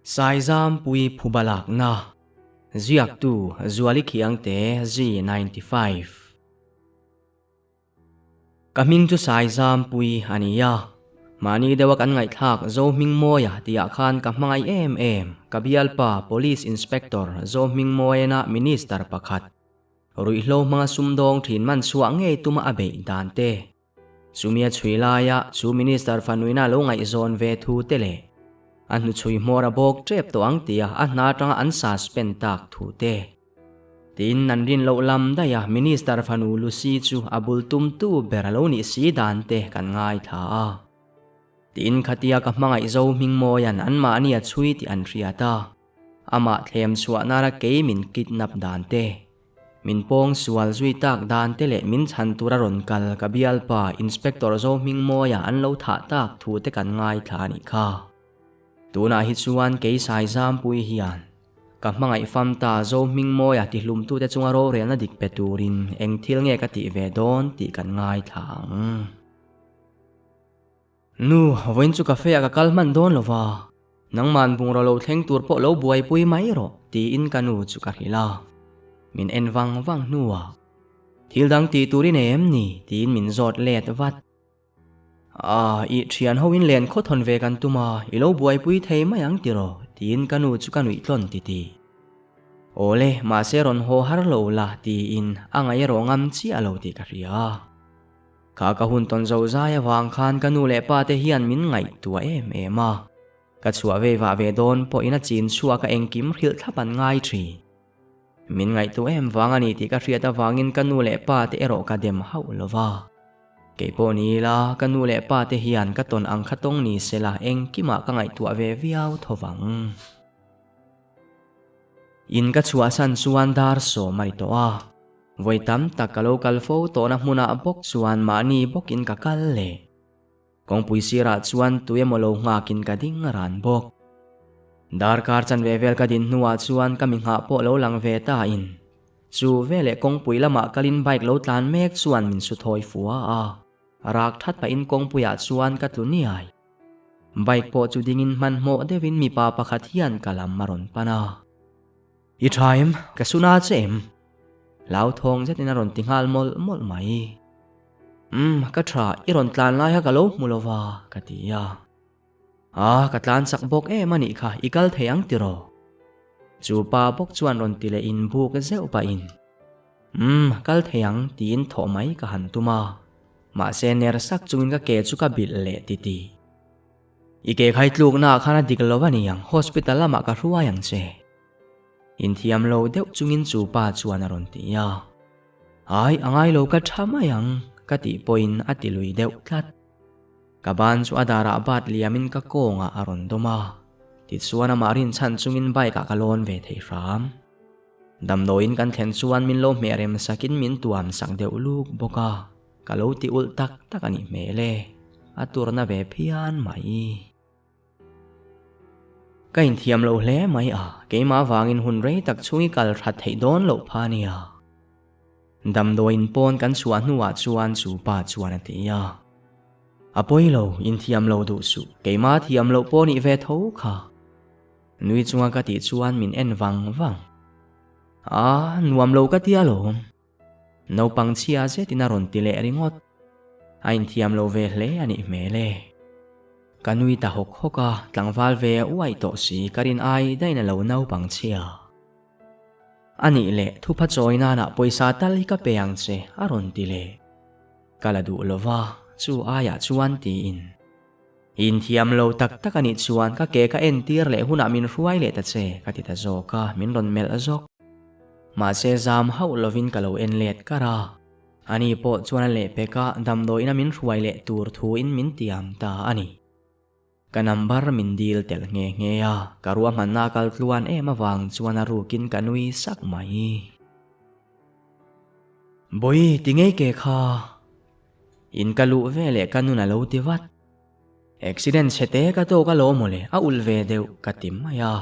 Saizampui Phubalakna, Ziaktu Zuali Khiangte Z95. Ka hming chu Saizampui a ni a, mahni deuha kan ngaihthlak Zohmingmawia tihah khan ka hmangaih em em, ka bialpa Police Inspector Zohmingmawiana Minister pakhat, ruihhlo hmanga sumdawng thin man chhuah ngei tuma a beih dan te. Chumi a chhui laia chu Minister fanuina lo ngaihzawn ve thu te leh a hnuchhui hmawr a bawk tep tawh ang tia a hna atanga an suspend tak thu te. Tin, an rin loh lam daih a Minister fanu Lucy chu a bul tumtu ber a lo nih si dan te kan ngaithla a. Tin, khatia ka hmangaih zo Hmingmawia'n anmahni a chhui tih an hriat a, amah thlem chhuah nana kei min kidnap dan te. Min pawng sual zui tak dan te leh min chhan tura rawn kal ka bialpa Inspector Zohmingmawia an lo thah tak thu te kan ngaithla a nih kha. Tunah hi chuan kei Saizampui hian ka hmangaih fam ta Zohmingmawia tihlumtute chunga rorelna dik pe turin eng thil nge ka tih ve dawn tih kan ngaithla ang. Nu, vawiin chu cafe ah ka kal hman dawn lo va, nangman bungraw lo thleng tur pawh lo buaipui mai rawh tiin ka nu chu ka hrilh a. Min en vang vang hnuah, Thil dang tih tur i nei em ni? tiin min zawt let vat. Ah, i thian ho in len khaw thawn ve kan tum a, i lo buaipui thei mai ang tiraw? tiin ka nu chu ka nuih tlawn titi. Awle, mahse rawn haw har lo la tiin a ngaih erawh ngam chiah lo tih ka hria. Kha ka hun tawn zo zai avang khan ka nu leh pa te hian min ngaihtuah em em a, ka chhuah vei vah ve dawn pawhin a chin chhuak a engkim hrilh thlap an ngai thin. Min ngaihtuah em vang a ni tih ka hriat avangin ka nu leh pa te erawh ka dem hauh lo va. Kei pawh ni ila, ka nu leh pa te hian ka tawn ang kha tawng ni sela engkimah ka ngaihtuah ve viau tho vang. In ka chhuahsan chuan dar sawm a ni tawh a. Vawi tam tak ka lo kal fo tawhna hmunah bawk chuan mahni bawkin ka kal leh. Kawngpui sirah chuan tui emaw lo nghakin ka ding ran bawk. Darkar chanve vel ka din hnuah chuan ka mi nghah pawh lo lang ve ta in. Chu veleh kawngpui lamah kalin bike lo tlan mek chuan min su thawi fua a. Rak that pahin kawngpuiah chuan ka tlu niai. Bike pawh chu dingin hmanhmawh deuhin mipa pakhat hian ka lam a rawn pan a. I tha em? Ka suna che em? Hlauthawng zetin a rawn ti nghal mawlh mawlh mai. Umm, ka tha, i rawn tlan lai kha ka lo hmu lo va, ka ti a. Ah, ka tlan chak bawk em a nih kha, i kal thei ang tiraw? Chu pa bawk chuan rawn ti leh in buk zeuh pahin, Umm, kal thei ang, tiin thawh mai ka han tum a. Mahse ner sak chungin ka ke chu ka bilh leh titih. I ke khai tlukna ah khan a dik lo a ni ang, hospital lamah ka hruai ang che. Inthiam lo deuh chungin chu pa chuan a rawn ti a. Ai, a ngai lo ka tha mai ang, ka tih pawhin a ti lui deuh tlat. Ka ban chu a darah bat liamin ka kawngah a rawn dawm a, tichuan amah rinchhan chungin bike ah ka lawn ve thei hram. Damdawiin kan thlen chuan min lo hmeh rem sakin min tuam sak deuh luk bawk a. Ka lo ti ulh tak tak a nih hmel e, a turna ve phian mai. Ka inthiam lo hle mai a, keimah vangin hun rei tak chhung i kal that theih dawn loh pha nia. Damdawiin pawn kan chhuah hnuah chuan chu pa chuan a ti a. A pawi lo, inthiam lo duh suh, keimah thiam loh pawh nih ve tho kha. Nui chunga ka tih chuan min en vang vang. A, nuam lo ka ti alawm. Naupang chhia zetin a rawn ti leh ringawt. A inthiam lo ve hle a nih hmel e. Ka nui ta hawk hawk a, tlangval ve uaih tawh si ka rin ai daih na lo naupang chhia. A nih leh thupha chawi nanah pawisa tal hi ka pe ang che a rawn ti leh. Ka la duh lova, chu aiah chuan tiin. Inthiam lo tak tak a nih chuan ka ke ka entir leh hunah min hruai leh ta che ka ti ta zawk a, min rawn melh zawk. Mahse zam hauh lovin ka lo en let kar a, ani pawh chuan a lehpek a damdawiin a min hruai leh tur thuin min tiam ta a ni. Ka number min dil tel nghe nghe a, ka ruahmanna a kal tluan em avang chuan a rukin ka nui sak mai. Bawi ti ngei ke kha. In ka luh ve leh ka nun a lo ti vat. Accident chhe te ka tawk alawm mawle, a ulh ve deuh ka ti mai a.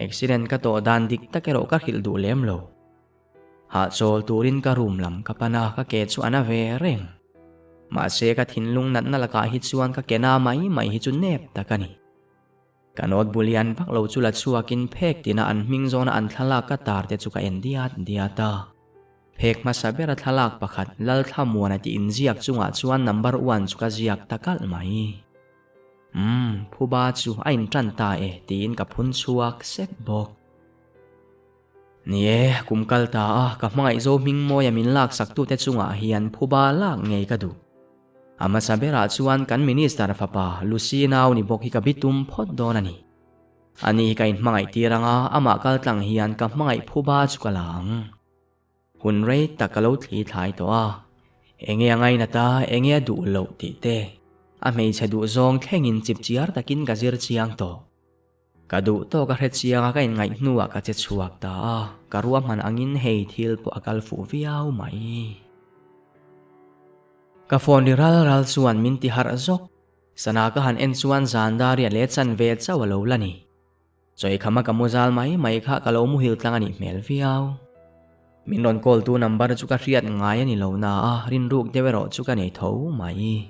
Accident ka tawh dan dik tak erawh ka hrilh duh lem lo. Hahchawl turin ka room lam ka pan a, ka ke chu a na ve reng. Mahse ka thinlung natna lakah hi chuan ka ke na mai mai hi chu nep tak a ni. Ka note bu lian vak lo chu la chhuakin phek tina an hming zawna an thlalak ka tar te chu ka en diat diat a. Phek hmasa bera thlalak pakhat Lalthlamuana tih inziak chungah chuan number one chu ka ziak ta kalh mai. Umm, phuba chu a intan ta e tiin ka phun chhuak sek bawk. Ni e, kum kal ta a, ka hmangaih zo hming mawia min laksak tute chungah hian phuba lak ngei ka duh. A hmasa berah chuan kan Minister fapa Lucy nau ni bawk hi ka bitum phawt dawn a ni. Ani hi ka inhmangaih tir ang a, amah kal tlang hian ka hmangaih phuba chu ka la ang. Hun rei tak ka lo thli thlai tawh a, enge a ngainat a, enge a duh loh tih te, a hmeichhe duh zawng thlengin chipchiar takin ka zir chiang tawh. Ka duh tawk a hre chiang a ka inngaih hnuah ka che chhuak ta a, ka ruahman angin hei thil pawh a kal fuh viau mai. Ka phone ri ral ral chuan min ti harh zawk. Sana ka han en chuan zan dar riat leh chanve chauh a lo la ni. Chawikhama ka mu zal mai mai kha ka lo muhil tlang a nih hmel viau. Min rawn call tu number chu ka hriat ngai a ni lo na a, rinruk deuh erawh chu ka nei tho mai.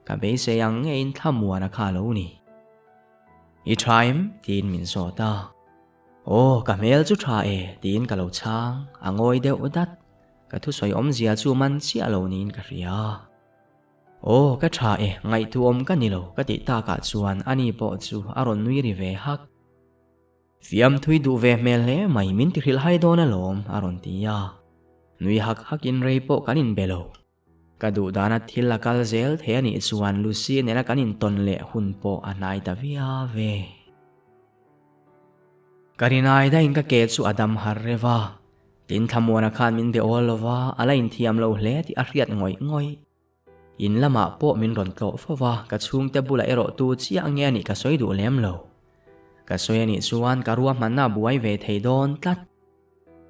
Ka beisei ang ngeiin thlamuan a kha lo ni. I tha em? tiin min zawt a. Aw, ka hmel chu tha e, tiin ka lo chhang. A ngawi deuh dat. Ka thusawi awmzia chu man chiah lo niin ka hria. Aw, ka tha e, ngaihtuahawm ka ni lo, ka tih takah chuan ani pawh chu a rawn nui ri ve hak. Fiamthui duh ve hmel hle mai, min ti hrilh hai dawn alawm, a rawn ti a. Nui hak hakin rei pawh kan inbe lo. Ka duh dana thil a kal zel thei a nih chuan Lucy nena kan intawn leh hun pawh a hnai ta viau ve. Ka rinai daihin ka ke chu a dam har reuh a, tin Thlamuana khan min be awl lo va, a la inthiam lo hle tih a hriat ngawih ngawih. In lamah pawh min rawn tlawh fo va, ka chhungte bulah erawh tu chiah nge a nih ka sawi duh lem lo. Ka sawi a nih chuan ka ruahmanna a buai ve thei dawn tlat.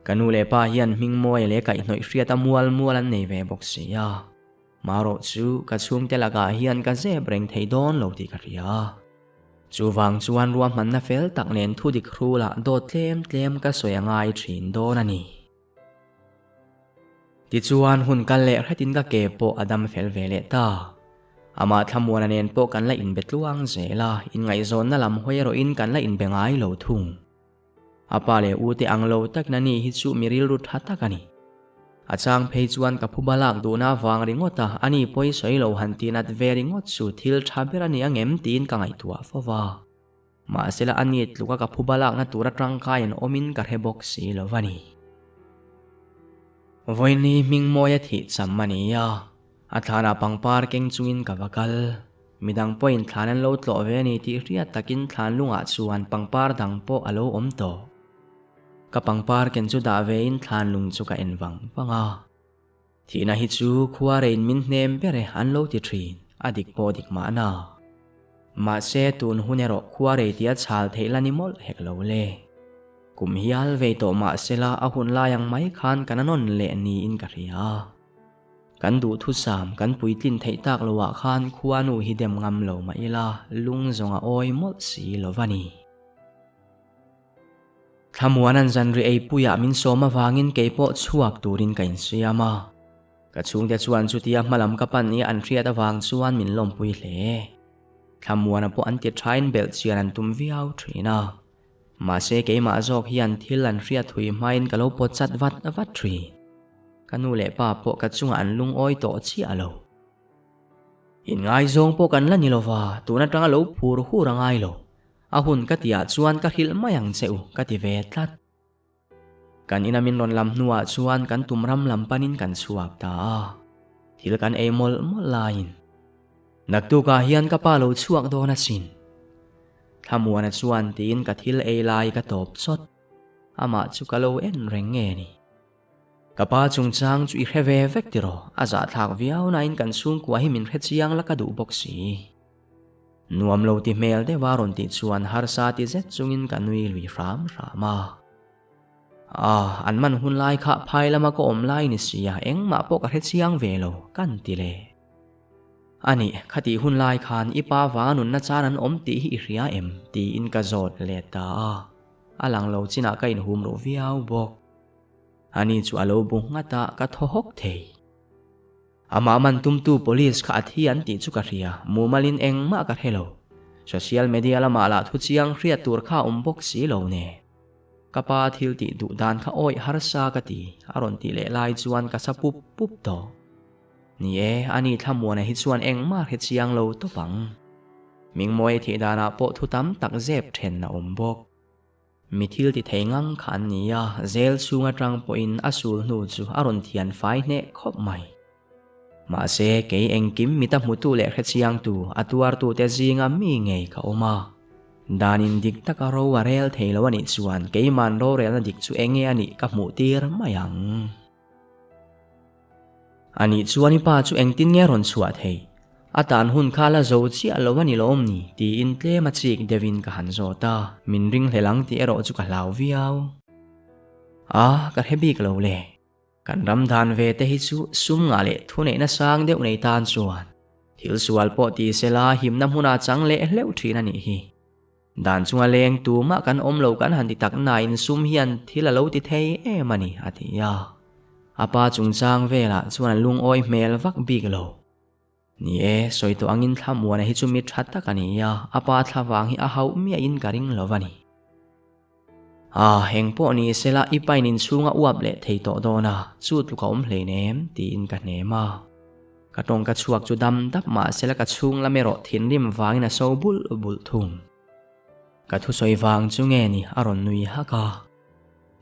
Ka nu leh pa hian hming mawi leh kaihhnawih hriat a mual mual an nei ve bawk si a. Marawh chu ka chhungte lakah hian ka zep reng thei dawn lo tih ka hria. Chuvang chuan ruahmanna fel tak nen thu dik hrulah dawt tlem tlem ka sawi a ngai thin dawn a ni. Tichuan hun kal leh hretin ka ke pawh a dam fel ve leh ta. Amah Thlamuana nen pawh kan la inbe tluang zel a, inngaihzawnna lam hawi erawhin kan la inbe ngai lo thung. A pa leh u te ang lo tak na ni hi chu mi rilru tha tak a ni. A chang phei chuan ka phuba lak duhna avang ringawt a, ani pawi sawi lo han ti nat ve ringawt chu thil tha ber a ni ang em tiin ka ngaihtuah fo va. Mahsela a ni tluka ka phuba lakna tur atangkai an awmin ka hre bawk si lo va ni. Vawiini hming mawi a thih cham a ni a, A thlanah pangpar keng chungin ka va kal. Midang pawhin thlan an lo tlawh ve a ni tih hriat takin thlan lungah chuan pangpar dang pawh a lo awm tawh. Ka pangpar ken chu dah vein thlan lung chu ka en vang vang a. Thihna hi chu khua rein min hnem ber e an lo ti thin, a dik pawh dik mahna. Mahse tun hun erawh khua rei tia chhal theih la ni mawlh hek lo le. Kum hial vei tawh mahsela a hun lai ang mai khan kan a nawn leh niin ka hria. Kan duhthusam kan puitlin theih tak loah khan khuanu hi dem ngam lo mah ila lung zawng a awi mawlh si lo va ni. Thlamuanan zanri eipuiah min sawm avangin kei pawh chhuak turin ka insiam a. Ka chhungte chuan chutia hmalam ka pan i an hriat avang chuan min lawmpui hle. Thlamuana pawh an ti thain belh chian an tum viau thin a. Mahse keimah zawk hian thil an hriat thui hmain ka lo pawt chat vat vat thin. Ka nu leh pa pawh ka chungah an lungawi tawh chiah lo. Inngaizawng pawh kan la ni lova, tun atanga lo phur hur a ngai lo. A hun ka tihah chuan ka hrilh mai ang che u, ka ti ve tlat. Kan ina min rawn lam hnuah chuan kan tum ram lam panin kan chhuak ta a. Thil kan ei mawlh mawlh laiin. Naktukah hian ka pa lo chhuak dawn asin. Thlamuana chuan tiin ka thil ei lai ka tawp chawt. Amah chu ka lo en reng nge ni. Ka pa chungchang chu i hre ve vek tiraw? A zahthlak viau nain kan chhungkua hi min hre chiang la ka duh bawk si. Nuam lo ti hmel deuha rawn tih chuan harsa ti zet chungin ka nui lui hram hram a. Ah, an man hun lai kha phai lama ka awm lai ni sia, engmah pawh ka hre chiang ve lo, kan ti le. Anih, khatih hun lai khan i pa vanga nunna chan an awm tih hi i hria em? tiin ka zawt let ta a. A lang lo chinah ka inhum ruh viau bawk. Ani chu a lo bu nghat a, ka thaw hawk thei. Amah man tumtu police kha a thi an tih chu ka hria, mumalin engmah ka hre lo. Social media lamah lah thu chiang hriat tur kha a awm bawk si lo ne. Ka pa thil tih duh dan kha awih harsa ka ti, a rawn tih leh lai chuan ka sa pup pup tawh. Ni e, ani Thlamuana hi chuan engmah hre chiang lo tawp ang. Mingmawia thih danah pawh thu tam tak zep then a awm bawk. Mi thil ti thei ngang kha an ni a, zel chhung atang pawhin a sul hnu chu a rawn thian fai hneh khawp mai. Mahse, kei engkim mita hmutu leh hrechiangtu, a tuartute zinga mi ngei ka awm a. Danin dik taka ro a rel thei lo a nih chuan keiman rorelna dik chu enge a nih ka hmuh tir mai ang. A nih chuan i pa chu engtin nge rawn chhuah thei? A tan hun kha la zo chiah lo a ni lawm ni? tiin tlem a chik deuhin ka han zawt a, min ringhlel ang tih erawh chu ka hlau viau. A, ka hre bik lo le. Kan ram dan ve te hi chu sum ngah leh thuneihna sang deuh nei tan chuan thil sual pawh ti sela himna hmunah chang leh hleuh thin a nih hi. Dan chunga leng tumah kan awm lo kan han ti tak nain sum hian thil a lo ti thei em a ni, a ti a. A pa chungchang velah chuan a lungawi hmel vak bik lo. Ni e, sawi tawh angin Thlamuana hi chu mi tha tak a ni a, a pa thlavang hi a hauh miahin ka ring lo a ni. Ah, eng pawh ni sela i pain inchhunga uap leh thei tawh dawn a, chu tluk a awm hleinem, tiin ka hnem a. Ka tawngka chhuak chu dam dap mah sela ka chhung lam erawh thinrim vangin a so bulh bulh thung. Ka thusawi vang chu nge ni a rawn nui hak a.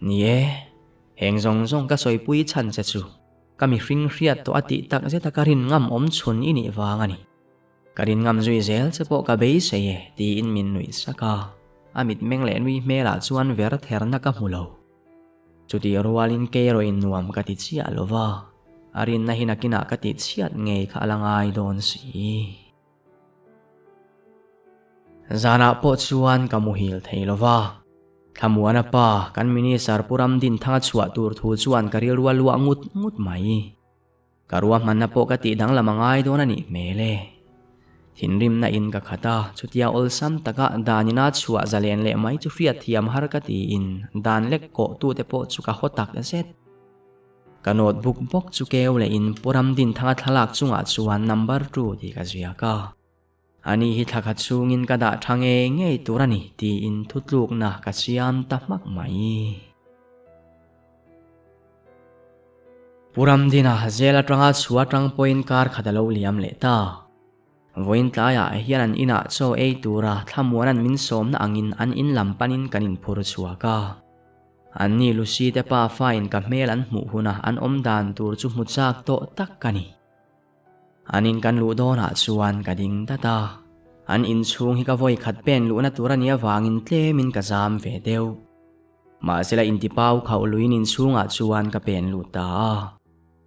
Ni e, heng zawng zawng ka sawipui chhan che chu ka mihring hriat tawh a tih tak zeta ka rin ngam awm chhun i nih vang a ni. Ka rin ngam zui zel che pawh ka beisei e, tiin min nuih sak a. A mitmeng leh nui hmelah chuan ver therna ka hmu lo. Chutih rualin kei erawh in nuam ka ti chiah lo va, a rinna hi nakinah ka tih chhiat ngei kha a la ngai dawn si. Zanah pawh chuan ka muhil thei lo va, Thlamuana pa, kan Minister Pu Ramdinthanga chhuah tur thu chuan ka rilru a luah ngut ngut mai. Ka ruahmanna pawh ka tih danglam a ngai dawn a nih hmel e. Thinrimna in ka khat a, chutia awlsam taka dan ina chhuah zalen leh mai chu hriat thiam har ka tiin dan lek kawh tute pawh chu ka haw tak zet. Ka notebook bawk chu keu leh in Pu Ramdinthanga thlalak chungah chuan number two tih ka ziak a. Ani hi thla khat chhungin ka dah tha ngei ngei tur a ni tiin thutlukna ka siam ta hmak mai. Pu Ramdina zel atanga chhuah atang pawhin kar khat a lo liam leh ta. Vawiin tlaiah hian an inah chaw ei tura thlamuan an min sawmna angin an in lam panin kan inphur chhuak a. Anni Lucy te pa fain ka hmel an hmuh huna an awm dan tur chu hmu chak tawh tak ka ni. An in kan luh dawnah chuan ka ding dat a. An inchhung hi ka vawi khat pen luhna tur a nih avangin tlemin ka zam ve deuh. Mahsela intipau khauh luin inchhungah chuan ka pen lut ta a.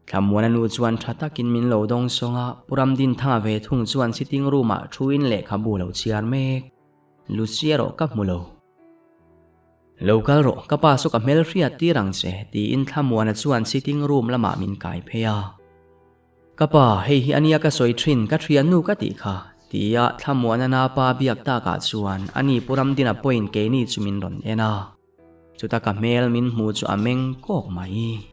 Thlamuana nu chuan tha takin min lo dawng sawng a, Pu Ramdinthanga ve thung chuan sitting room ah thuin lehkhabu lo chhiar mek. Lucy erawh ka hmu lo. Lo kal rawh, ka pa saw ka hmel hriat tir ang che, tiin Thlamuana chuan sitting room lamah min kai phei a. Ka pa, hei hi ania ka sawi thin, ka thiannu ka tih kha, tia Thlamuana napa biak takah chuan ani Pu Ramdina pawhin keini chu min rawn en a. Chuta ka hmel min hmu chu a meng kawk mai.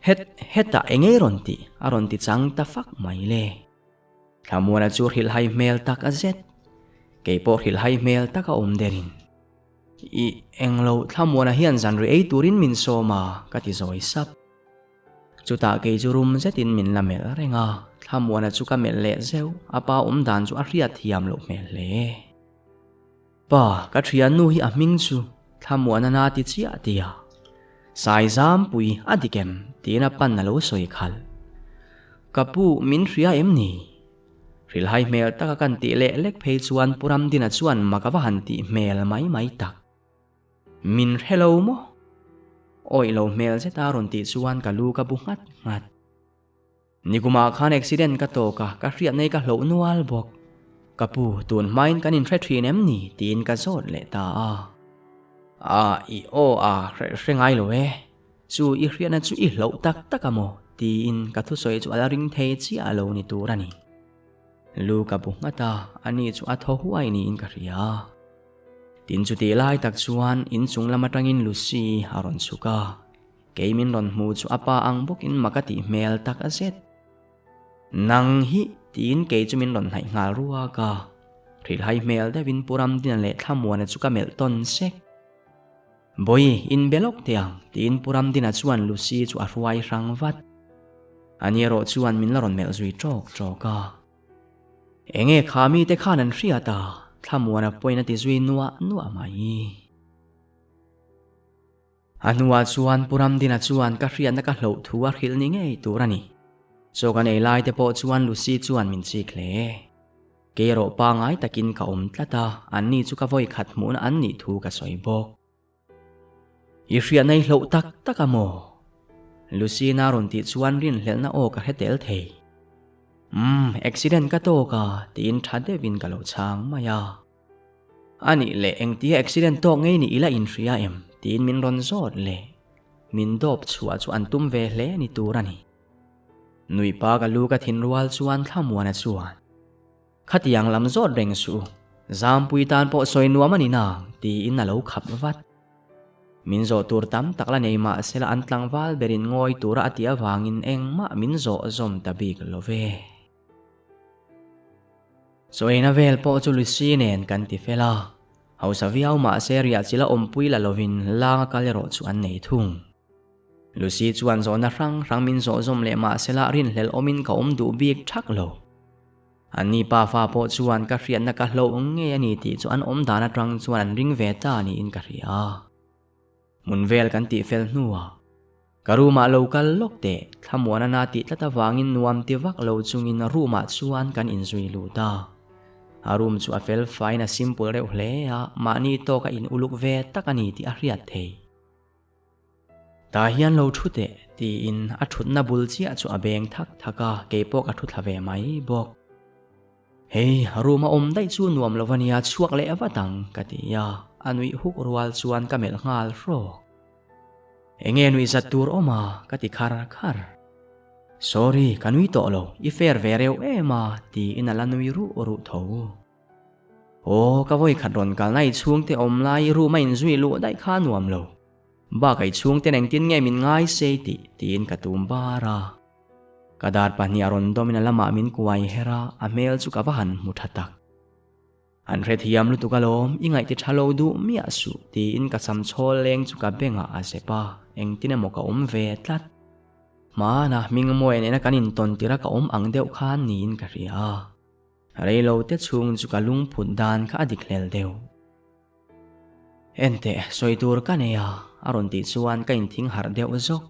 Het, hetah engei rawn tih? a rawn ti chang ta fak mai le. Thlamuana chu hrilhhai hmel tak a zet. Kei pawh hrilhhai hmel tak a awm derin. I englo Thlamuana hian zanri ei turin min sawm a, ka ti zawi sap. Chutah kei chu rum zetin min la melh reng a, Thlamuana chu ka melh leh zeuh, a pa awm dan chu a hriat thiam loh hmel hle. Pa, ka thiannu hi a hming chu Thlamuana na ti chiah tia. Saizampui a dik em? tiin a pan a lo sawi khalh. Ka pu, min hria em ni? Hrilhai hmel taka kan tih leh lek phei chuan Pu Ramdina chuan mak a va han tih hmel mai mai tak. Min hre lo maw? Awih lo hmel zeta rawn tih chuan ka lu ka bu nghat nghat. Nikumah khan accident ka tawk a, ka hriat nei ka hloh nual bawk. Ka pu, tun hmain kan inhre thin em ni? tiin ka zawt leh ta a. A, i aw a, hre ngai lo e. Chu i hriatna chu i hloh tak tak a maw? tiin ka thusawi chu a la ring thei chiah lo ni tur a ni. Lu ka bu nghat a, ani chu a thaw huai niin ka hria. Tin chutih lai tak chuan inchung lam atangin Lucy a rawn chhuk a, kei min rawn hmu chu a pa ang bawkin mak a tih hmel tak a zet. Nang hi tiin kei chu min rawn hnaih nghal ruak a. Hrilhhai hmel deuhin Pu Ramdina leh Thlamuana chu ka melh tawn sek. Bawi, in be lawk teh ang, tiin Pu Ramdina chuan Lucy chu a hruai hrang vat. Ani erawh chuan min la rawn melh zui ṭawk ṭawk a. Enge kha mite khan an hriat a, Thlamuana pawhin a ti zui nuah nuah mai. A hnuah chuan Pu Ramdina chuan ka hriatna ka hloh thu a hrilh ni ngei tur a ni. Chaw kan ei lai te pawh chuan Lucy chuan min chik hle. Kei erawh pangai takin ka awm tlat a, anni chu ka vawi khat hmuhna an nih thu ka sawi bawk. I hriatna i hloh tak tak a maw? Lucy na rawn tih chuan rinhlelhna aw ka hre tel thei. Umm, accident ka tawk a, tiin tha deuhin ka lo chhang mai a. A nih leh engtia accident tawk ngei ni ila inhria em? tiin min rawn zawt leh. Min dawp chhuah chu an tum ve hle ni tur a ni. Nuipa ka lu ka thin rual chuan Thlamuana chuan, Khatiang lam zawt reng suh u, Zampui tan pawh sawi nuam a ni nang, tiin a lo khap vat. Min zawh tur tam tak la nei mah sela an tlangval berin ngawi tura a tih avangin engmah min zawh zawm ta bik lo ve. Chaweina vel pawh chu Lucy nen kan ti fel a, hausa viau mahse riah chila awmpui la lovin langa kal erawh chu an nei thung. Lucy chuan zawhna hrang hrang min zawh zawm leh mahsela rinhlelh awmin ka awm duh bik thak lo. Anni pafa pawh chuan ka hriatna ka hloh ngei a ni tih chu an awm dan atang chuan an ring ve ta niin ka hria. Hmun vel kan tih fel hnuah ka room ah lo kal lawk teh, Thlamuana na tih tlat avangin nuam ti vak lo chungin room ah chuan kan inzui lut a. A room chu a fel faiin a simple reuh hle a, mahni tawk a in uluk ve tak a ni tih a hriat thei. Tah hian lo thu teh tiin a thutna bul chiah chu a beng thak thak a, keipawh ka thu thla ve mai bawk. Hei, room a awm daih chu nuam lo ania chhuak leh vat ang ka ti a, a nuih huk rual chuan ka melh nghal hrawk. Enge nuih zat tur awm a ka ti khar khar. Sorry, ka nui tawh lo, i fair ve reuh em a tiin a la nui ruh ruh tho. Aw, ka vawi khat rawn kalna i chhungte awm lai i room a inzui luh daih kha nuam lo. Bakah i chhungten engtin nge min ngai sei tih tiin ka tum bar a. Ka dar pahnih a rawn dawmin a lamah min kuai her a, a hmel chu ka va han hmu tha tak. An hrethiam lutuk alawm, i ngaihti tha lo duh miah suh tiin ka sam chhawl leng chu ka bengah a zep a, engtin emaw ka awm ve tlat. Hmana Hmingmawia nena kan intawn tirh a ka awm ang deuh khan niin ka hria a. Reilo te chhung chu ka lungphut dan kha a dik hlel deuh. Enteh, sawi tur ka nei a, a rawn tih chuan ka inthing harh deuh zawk.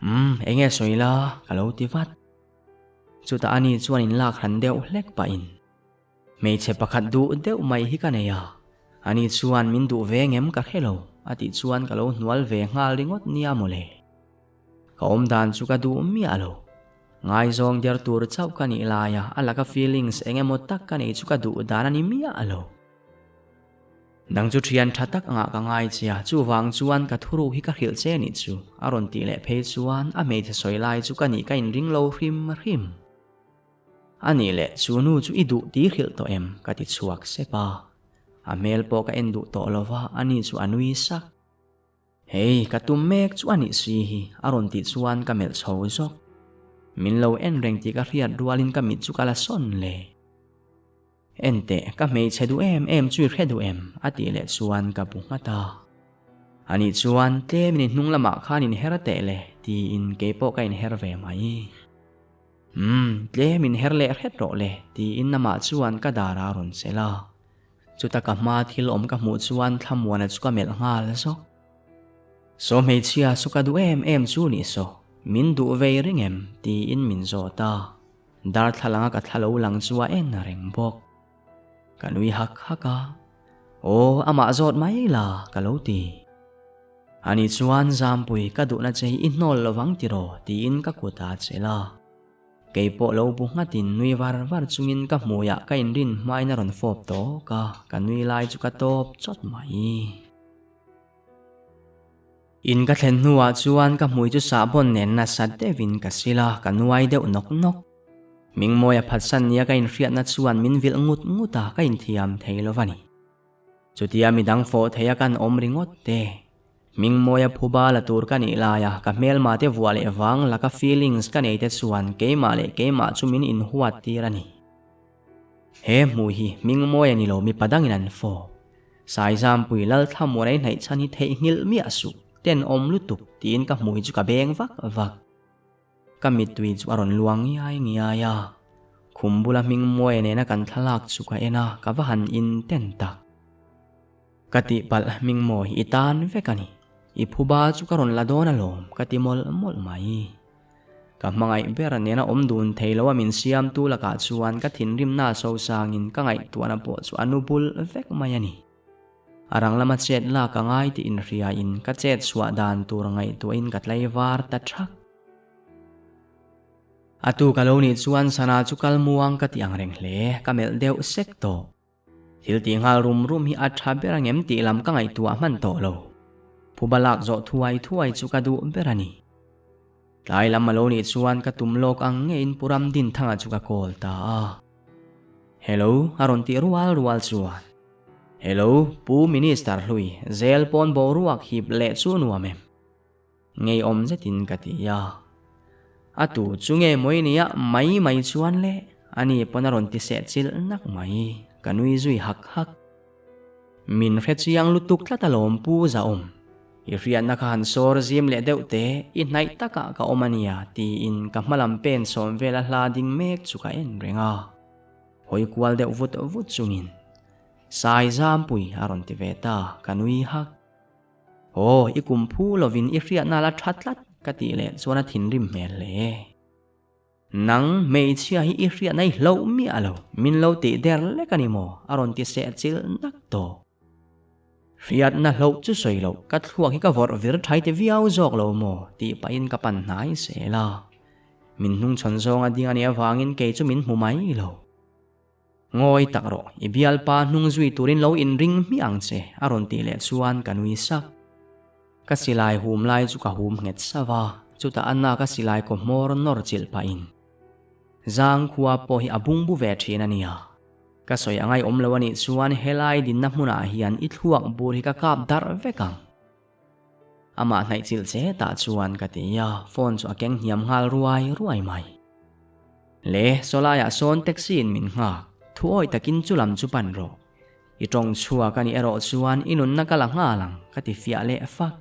Umm, enge sawi la, ka lo ti vat. Chutah ani chuan in lak hran deuh hlek pahin, Hmeichhe pakhat duh deuh mai hi ka nei a, ani chuan min duh ve ngem ka hre lo, a tih chuan ka lo hnual ve nghal ringawt nia mawle. Ka awm dan chu ka duh miah lo. Ngaizawng der tur chauh ka nih laia a laka feelings eng emaw tak ka nei chu ka duh dan a ni miah lo. Nang chu thian tha tak angah ka ngai che a, chuvang chuan ka thuruk hi ka hrilh che nih chu, a rawn tih leh phei chuan a hmeichhe sawi lai chu ka nih ka inring lo hrim hrim. A nih leh chu nu chu i duh tih hrilh tawh em? ka ti chhuak sep a. A hmel pawh ka en duh tawh lo va, ani chu a nui sak. Hei, ka tum mek chu a nih si hi, a rawn tih chuan ka melh chho zawk. Min lo en reng tih ka hriat rualin ka mit chu ka la sawn le. Enteh, ka hmeichhe duh em em chu i hre duh em? a tih leh chuan ka bu nghat a. Anih chuan tlemin i hnung lamah khan inher teh le tiin keipawh ka inher ve mai. Umm, tlem inher leh hret rawh le tiin amah chuan ka dar a rawn chelh a. Chuta ka hma thil awm ka hmuh chuan Thlamuana chu ka melh nghal zawk. Saw hmeichhia saw ka duh em em chu nih saw, min duh vei reng em? tiin min zawt a. Darthlalanga ka thla lo lang chu a en reng bawk. Ka nui hak hak a, Aw, amah zawt mai la, ka lo ti. Ani chuan Zampui ka duhna che hi i hnawl lovang tiraw tiin ka kut a chelh a. Kei pawh lo bu nghatin nui var var chungin ka hmuiah ka inrin hmain a rawn fawp tawk a, ka nui lai chu ka tawp chawt mai. In ka thlen hnuah chuan ka hmui chu sahbawn nen nasa deuhin ka sil a, ka nuai deuh nawk nawk. Hmingmawia phatsan nia ka inhriatna chuan min vilh ngut ngut a, ka inthiam thei lo va ni. Chutia midang fawh theia kan awm ringawt te, Hmingmawia phuba la tur ka nih laia ka hmelma te vuah leh vang laka feelings ka nei te chuan keimah leh keimah chu min inhuat tir a ni. He hmui hi hming mawi a ni lo mipa dangin an fawp. Saizampui Lalthlamuan ei hnaih chhan hi theihnghilh miah suh, tenawm lutuk tiin ka hmui chu ka beng vak vak. Ka mittui chu a rawn luang ngiai ngiai a, khum bula hming mawi nena kan thlalak chu ka en a, ka va han inten tak. Ka tihpalh hming mawi i tan vek a ni, i phuba chu ka rawn la dawn alawm ka ti mawlh mawlh mai. Ka hmangaih ber nena awm dun thei lo a min siamtu lakah chuan ka thinrimna sosangin ka ngaihtuahna pawh chu a nu bul vek mai a ni. A rang lama chet lak a ngai tih inhriain ka chet chhuah dan tur ngaihtuahin ka tlaivar ta thak. A tu ka lo nih chuan sana chu kal muang ka ti ang reng hle, ka melh deuh sek tawh. Thil tih nghal rum rum hi a tha ber angem tih lam ka ngaihtuah hman tawh lo. Phuba lak zawh thuai thuai chu ka duh ber a ni. Tlai lam a lo nih chuan ka tum lawk ang ngeiin Pu Ramdinthanga chu ka call ta a. Hello a rawn tih rual rual chuan. Hello Pu Minister hlui zel pawn boruak hip leh chu nuam em? Ngeiawm zetin ka ti a. A tu chu nge mawi nia mai mai chuan le ani pawn a rawn ti seh chilh nak mai ka nui zui hak hak. Min hre chiang lutuk tlat alawm Pu Zaawm. I hriatna kha han sawr zim leh deuh teh, i hnaih takah ka awm a nia tiin ka hmalam pen sawm vela hla ding mek chu ka en reng a. Hawi kual deuh vut vut chungin Sai Zampui a rawn ti ve ta, ka nui hak. Aw, i kum phu lovin i hriatna la tha tlat ka tih leh chuan a thinrim hmel hle. Nang hmeichhia hi i hriatna i hlauh miah lo, min lo tih der lek a ni maw? a rawn ti seh chilh nak tawh. Hriatna hlauh chu sawi loh, ka thluak hi ka vawrh vir thai ti viau zawk lo maw? tih pahin ka pan hnai zel a. Min hnungchhawn zawng a ding a nih avangin kei chu min hmu mai lo. Ngawi tak rawh, i bialpa hnung zui turin lo inring hmiah ang che, a rawn tih leh chuan ka nui sak. Ka silai hum lai chu ka hum nghet sauh a, chutah a nak a silai kaw hmawr nawr chilh pahin Zangkhua pawh hi a bungbu ve thin a nia. Ka sawi a ngaihawm lo a nih chuan helai dinna hmunah hian i thluak bur hi ka kap darh vek ang. Amah hnaih chilh che tah chuan ka ti a, phone chu a keng hniam nghal ruai ruai mai. Le, sawlaiah sawn taxi in min nghak, thuawi takin chu lam chu pan rawh. I tawng chhuak a nih erawh chuan i nunna ka la nghal ang, ka ti fiah leh fak.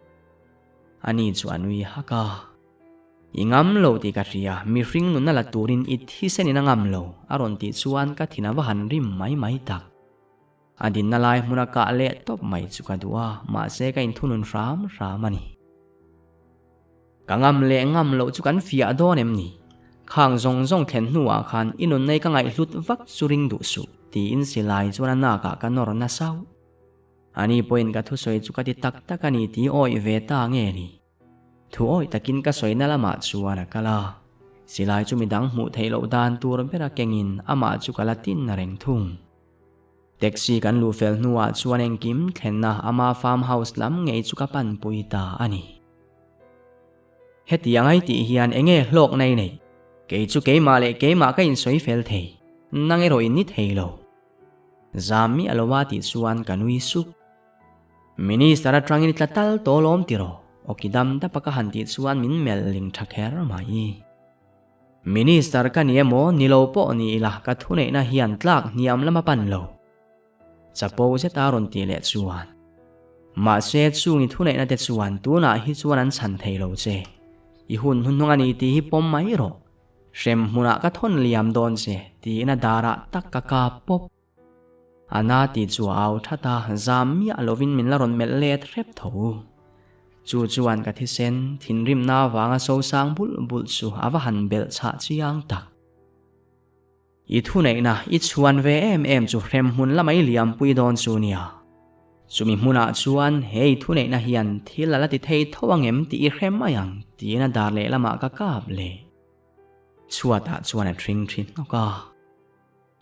Ani chu a nui hak a. I ngam lo tih ka hria, mihring nunna la turin i thisen in a ngam lo, a rawn tih chuan ka thin a va han rim mai mai tak. A dinna lai hmuna kah leh tawp mai chu ka duh a, mahse ka inthunun hram hram a ni. Ka ngam leh ngam loh chu kan fiah dawn em ni? Khang zawng zawng thlen hnuah khan i nunnei ka ngaihhlut vak chu ring duh suh, tiin silai chuan a nakah ka nawr na sauh. Ani pawhin ka thusawi chu ka ti tak tak a ni tih awih ve ta nge ni? Thu awih takin ka sawina lamah chuan a kal a, silai chu midang hmuh theih loh dan tur bera kengin amah chu ka la tin reng thung. Taxi kan luh fel hnuah chuan engkim thlenna ama farm house lam ngei chu ka panpui ta a ni. Heti angai tih hian enge hlawk nei nei? Kei chu keimah leh keimah ka insawi fel thei, nang erawh in ni thei lo. Zam miah lo a tih chuan ka nui sup. Minister atangin i tla tal tawh lawm tiraw? Awki dam dapa ka han tih chuan min melh ling tha kher mai. Minister ka ni emaw ni lo pawh ni ila ka thuneihna hian tlak hniam lam a pan lo. Chapo zet a rawn tih leh chuan. Mahse chung i thuneihna te chuan tunah hi chuan an chhan thei lo che. I hun hnuhnung a ni tih hi pawm mai rawh. Hrem hmunah ka thawn liam dawn che tiin a darah tak ka kap pawp. A na tih chu a au that a, zam miah lovin min la rawn melh let hrep tho. Chu chuan ka thisen thinrimna avanga sosang bulh bulh chu a va han belh chhah chiang tak. I thuneihna i chhuan ve em em chu hrem hmun lamah i liampui dawn chu nia. Chumi hmunah chuan he i thuneihna hian thil a la ti thei tho angem tih i hre mai ang tiin a dar lehlamah ka kap leh. Chhuatah chuan a thring thin hnawk a.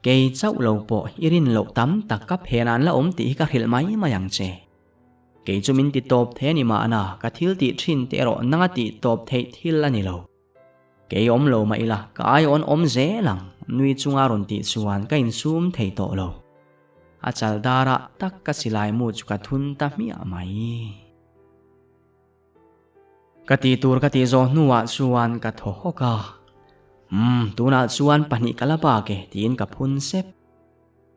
Kei chauh lo pawh i rin loh tam tak ka phen an la awm tih hi ka hrilh mai mai ang che. Kei chu min ti tawp thei a ni mahna ka thil tih thin te erawh nanga tih tawp theih thil a ni lo. Kei awm lo mah ila ka ai awn awm zel ang nui chunga rawn tih chuan ka insum thei tawh lo. A chal darah tak ka silai mu chu ka thun ta hmiah mai. Ka tih tur ka tih zawh hnuah chuan ka thaw hawk a, Umm, tunah chuan pahnih ka la bak e, tiin ka phun sep.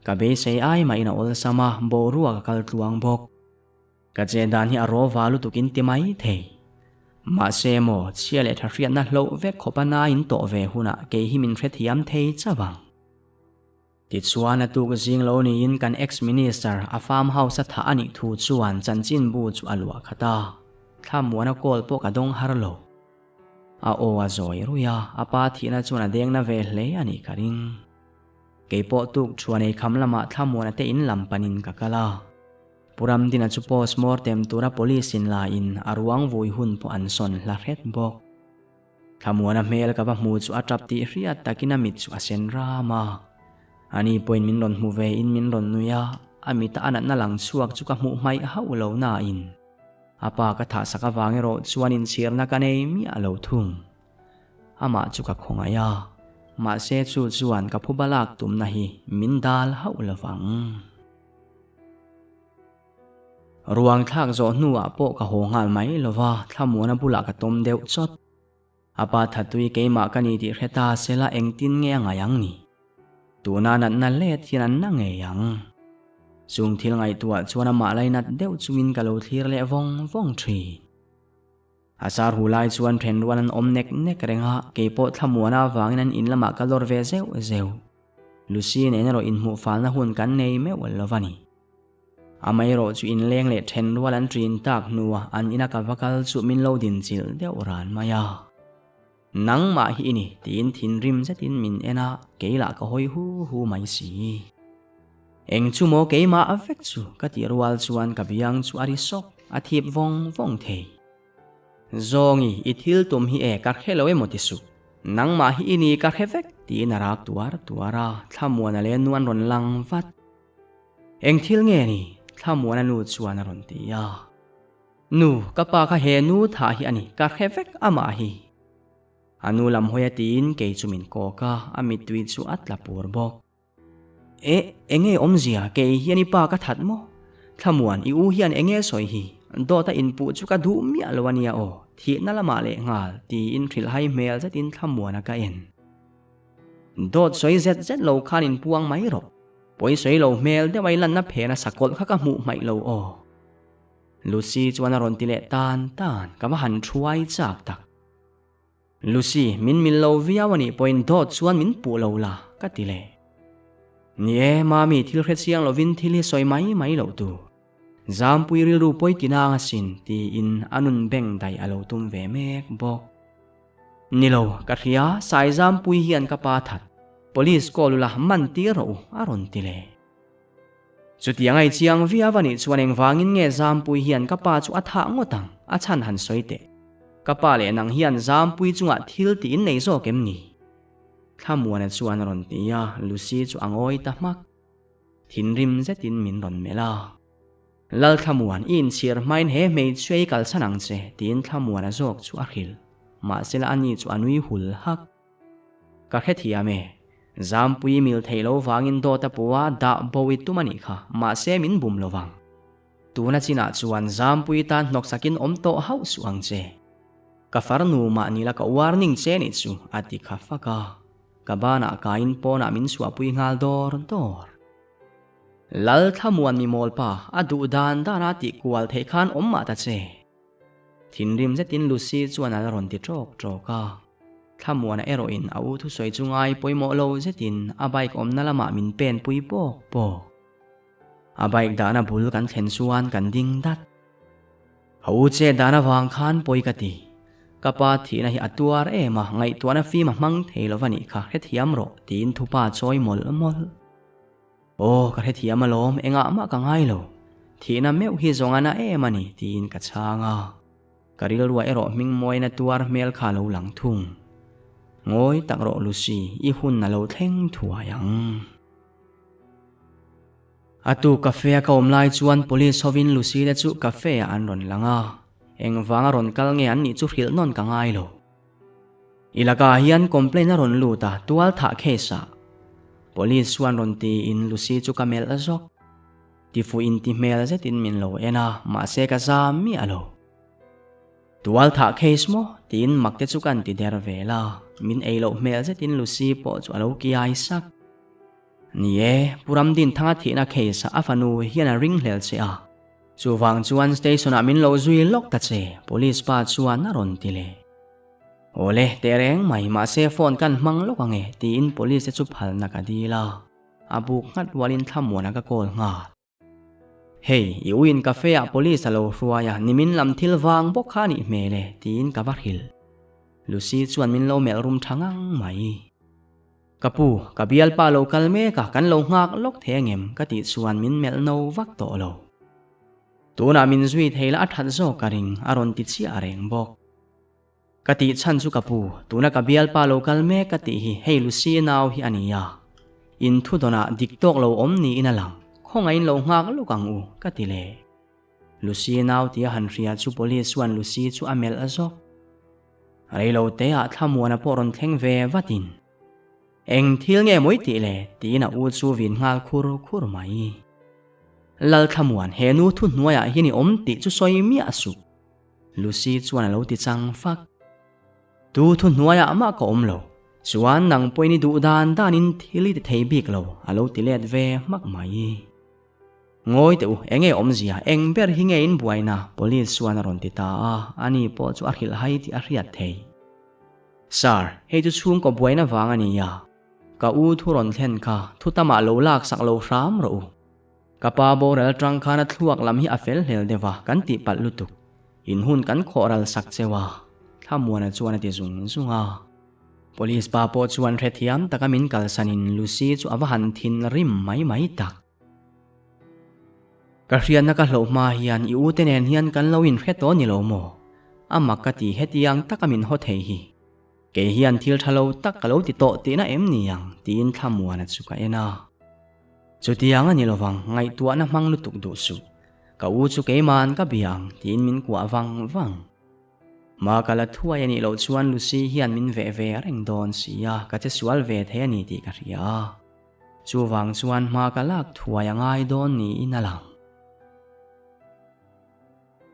Ka beisei ai mahin a awlsam a, boruak a kal tluang bawk. Ka che dan hi a rawva lutuk in ti mai thei. Mahse maw, chhia leh tha hriatna hloh vek khawp a na in tawh ve hunah kei hi min hrethiam thei chauh ang. Tichuan a tuk zing lo niin kan ex-minister a farm house a thah a nih thu chuan chanchinbu chu a luah khat a, thlamuana call pawh ka dawng har lo. A aw a zawi ruih a, a pa thihna chuan a dengna ve hle a nih ka ring. Kei pawh tuk thuan ei kham lamah thlamuana te in lam panin ka kal a. Pu Ramdina chu post mortem tura police in la in a ruang vui hun pawh an sawn hla hret bawk. Thlamuana hmel ka va hmu chu a tap tih hriat takin a mit chu a sen ram a. Ani pawhin min rawn hmu ve in min rawn nui a, a mita a natna lang chhuak chu ka hmuh hmaih hauh lo nain a pa ka thahsak avang erawh chuan inchhirna ka nei miah lo thung. Amah chu ka khawngaih a, mahse chu chuan ka phuba lak tumna hi min dal hauh lovang. Ruang thlak zawh hnuah pawh ka haw nghal mai lo va, thlamuana bulah ka tawm deuh chawt. A pa thatui keimah ka ni tih hre ta sela engtin nge a ngaih ang ni? Tuna natna let hian an na ngei ang. Chung thil ngaihtuah chuan amah lainat deuh chungin ka lo thlir leh vawng vawng thin. A sar hu lai chuan thenrual an awm nek nek reng a, keipawh thlamuana avangin an in lamah ka lawr ve zeuh zeuh. Lucy nen erawh inhmuh falna hun kan nei meuh lo va ni. Amaherawh chu inleng leh thenrual an ṭin tak hnuah an ina ka va kal chu min lo dinchilh deuh ran mai a. Nangmah hi i ni tiin thinrim zetin min en a, kei lah ka hawi hu hu mai si. Eng chu maw keimah a vek chu ka tih rual chuan ka biang chu a ri sawk, a thip vawng vawng thei. Zawngi, i thil tum hi e ka hre lo emaw ti suh. Nangmah hi i ni ka hre vek tiin a rak tuar tuar a, thlamuana leh nu an rawn lang vat. Eng thil nge ni? Thlamuana nu chuan a rawn ti a. Nu, ka pa kha he nu thah hi a ni, ka hre vek amah hi. A nu lam hawi a tiin kei chu min kawk a, a mittui chu a tla pur bawk. E, enge awmzia, kei hian i pa ka that maw? Thlamuan, i u hian enge sawi hi? Dawt a inpuh chu ka duh miah lo a nia aw, thihna lamah leh nghal, tiin hrilhhai hmel zetin Thlamuana ka en. Dawt sawi zet zet lo khan inpuang mai rawh. Pawi sawi lo hmel deuh a i lanna phena sakawlh kha ka hmuh hmaih lo aw. Lucy chuan a rawn ti leh tan tan, ka va han thuai chak tak. Lucy, min mil lo viau a nih pawhin dawt chuan min puh lo la, ka ti leh. Ni e, Mami thil hre chiang lovin thil hi sawi mai mai loh tur. Zampui rilru pawi ti nang asin, tiin a nun beng daih a lo tum ve mek bawk. Ni lo, ka hria, Saizampui hian ka pa that. Police call ula man tir rawh u, a rawn ti leh. Chutiang a i chiang viau a nih chuan engvangin nge Zampui hian ka pa chu a thah ngawt ang, a chhan han sawi teh. Ka pa leh nang hian Zampui chungah thil tih in nei zawk em ni? Thlamuana chuan a rawn ti a, Lucy chu a ngawi ta hmak. Thinrim zetin min rawn melh a. Lalthlamuan, i inchhir hmain he hmeichhia i kalsan ang che, tiin Thlamuana zawk chu a hrilh. Mahsela ani chu a nui hul hak. Ka hrethiam e. Zampui mil theih lo vangin dawt a pu a, dah bo i tum a nih kha, mahse min bum lo vang. Tuna chinah chuan Zampui tan hnawksakin awm tawh hauh suh ang che. Ka farnu mahni la ka warning che nih chu, a ti kha fak a. Ka banah kaiin pawnah min chhuahpui nghal dawr dawr. Lal Thlamuan mi mawl pa, a duh dan dan a tih kual theih khan awm mah ta che. Thinrim zetin Lucy chuan a la rawn ti ṭawk ṭawk a. Thlamuana erawhin a u thusawi chu ngai pawimawh lo zetin a bike awmna lamah min pen pui pawk pawk. A bike dahna bul kan thlen chuan kan ding dat. A u che dan avang khan pawi ka ti. Ka pa thihna hi a tuar em a, ngaihtuahna fim a hmang thei lo va nih kha hrethiam rawh tiin thupa chawi mawlh mawlh. Aw, ka hrethiam alawm, engah mah ka ngai lo. Thihna meuh hi zawng a na em a ni, tiin ka chhang a. Ka rilruah erawh hming mawina tuar hmel kha a lo lang thung. Ngawi tak rawh Lucy, i hun a lo thleng thuai ang. A tu cafe a ka awm lai chuan police hovin Lucy te chu cafe ah an rawn lang a. Engvanga rawn kal nge an nih chu hrilh nawn ka ngai lo. I lakah hian complaint a rawn lut a, tual thah case ah. Police chuan rawn tiin Lucy chu ka melh zawk. Tifuh in ti hmel zetin min lo en a, mahse ka zam miah lo. Tual thah case maw? tiin mak te chu kan ti der vel a, min ei loh hmel zetin Lucy pawh chu a lo kiai sak. Ni e, Pu Ramdinthanga thihna case ah a fanu hian a ringhlel che a. Chuvang chuan station ah min lo zui lawk ta che, police pa chuan a rawn ti leh. Awle, teh reng mai, mahse phone kan hmang lawk ange, tiin police te chu phalna ka dil a. A buk nghat rualin thlamuana ka call nghal. Hei, i uiin cafe ah police a lo hruai a, nimin lam thil vang bawk kha a nih hmel e, tiin ka va hrilh. Lucy chuan min lo melh rum tha ngang mai. Ka pu, ka bialpa lo kal mek a, kan lo nghak lawk thei angem? ka tih chuan min melh no vak tawh lo. Tunah min zui thei la a that zawk ka ring, a rawn ti chiah reng bawk. Ka tih chhan chu ka pu, tuna ka bialpa lo kal mek ka tih hi hei Lucy nau hi a ni a. In thu dawnah dik tawk lo awm niin a lang, khawngaihin lo nghak lawk ang u, ka ti leh. Lucy nau tia han hria chu police chuan Lucy chu a melh zawk. Reilo te ah thlamuana pawh rawn thleng ve vatin, Eng thil nge mawi tih le? tiin a u chu vin nghal khur khur mai. Lal thlamuan, he nu thu hnuaiah hian i awm tih chu sawi miah suh. Lucy chuan a lo ti chang fak. Tu thu hnuaiah mah ka awm lo. Chuan nang pawhin i duh dan danin thil i ti thei bik lo, a lo ti let ve hmak mai. Ngawi teh u, enge awmzia, eng ber hi nge in buaina? Police chuan a rawn ti ta a, ani pawh chu a hrilh hai tih a hriat thei. Sir, hei chu chhungkaw buaina vang a nia. Ka u thu rawn thlen kha, thu tamah lo lak sak lo hram rawh u. Ka pa boral atang khan a thluak lam hi a fel hlel deuh a, kan tih palh lutuk. In hun kan khawh ral sak cheu a, Thlamuana chuan a ti zung zung a. Police pa pawh chuan hrethiam taka min kalsanin Lucy chu a va han thin rim mai mai tak. Ka hriatna ka hlauh hma hian i ute nen hian kan lo inhre tawh ni lo maw? A mak ka ti hetiang taka min haw thei hi. Kei hian thil tha lo tak ka lo ti tawh tihna em ni ang? tiin Thlamuana chu ka en a. Chutiang a ni lovang, ngaihtuahna hmang lutuk duh suh. Ka u chu keima'n ka bia ang, tiin min kuah vang vang. Ma ka la thuai a nih loh chuan Lucy hian min veh ve reng dawn si a, ka che sual ve thei a ni tih ka hria a. Chuvang chuan hma ka lak thuai a ngai dawn niin a lang.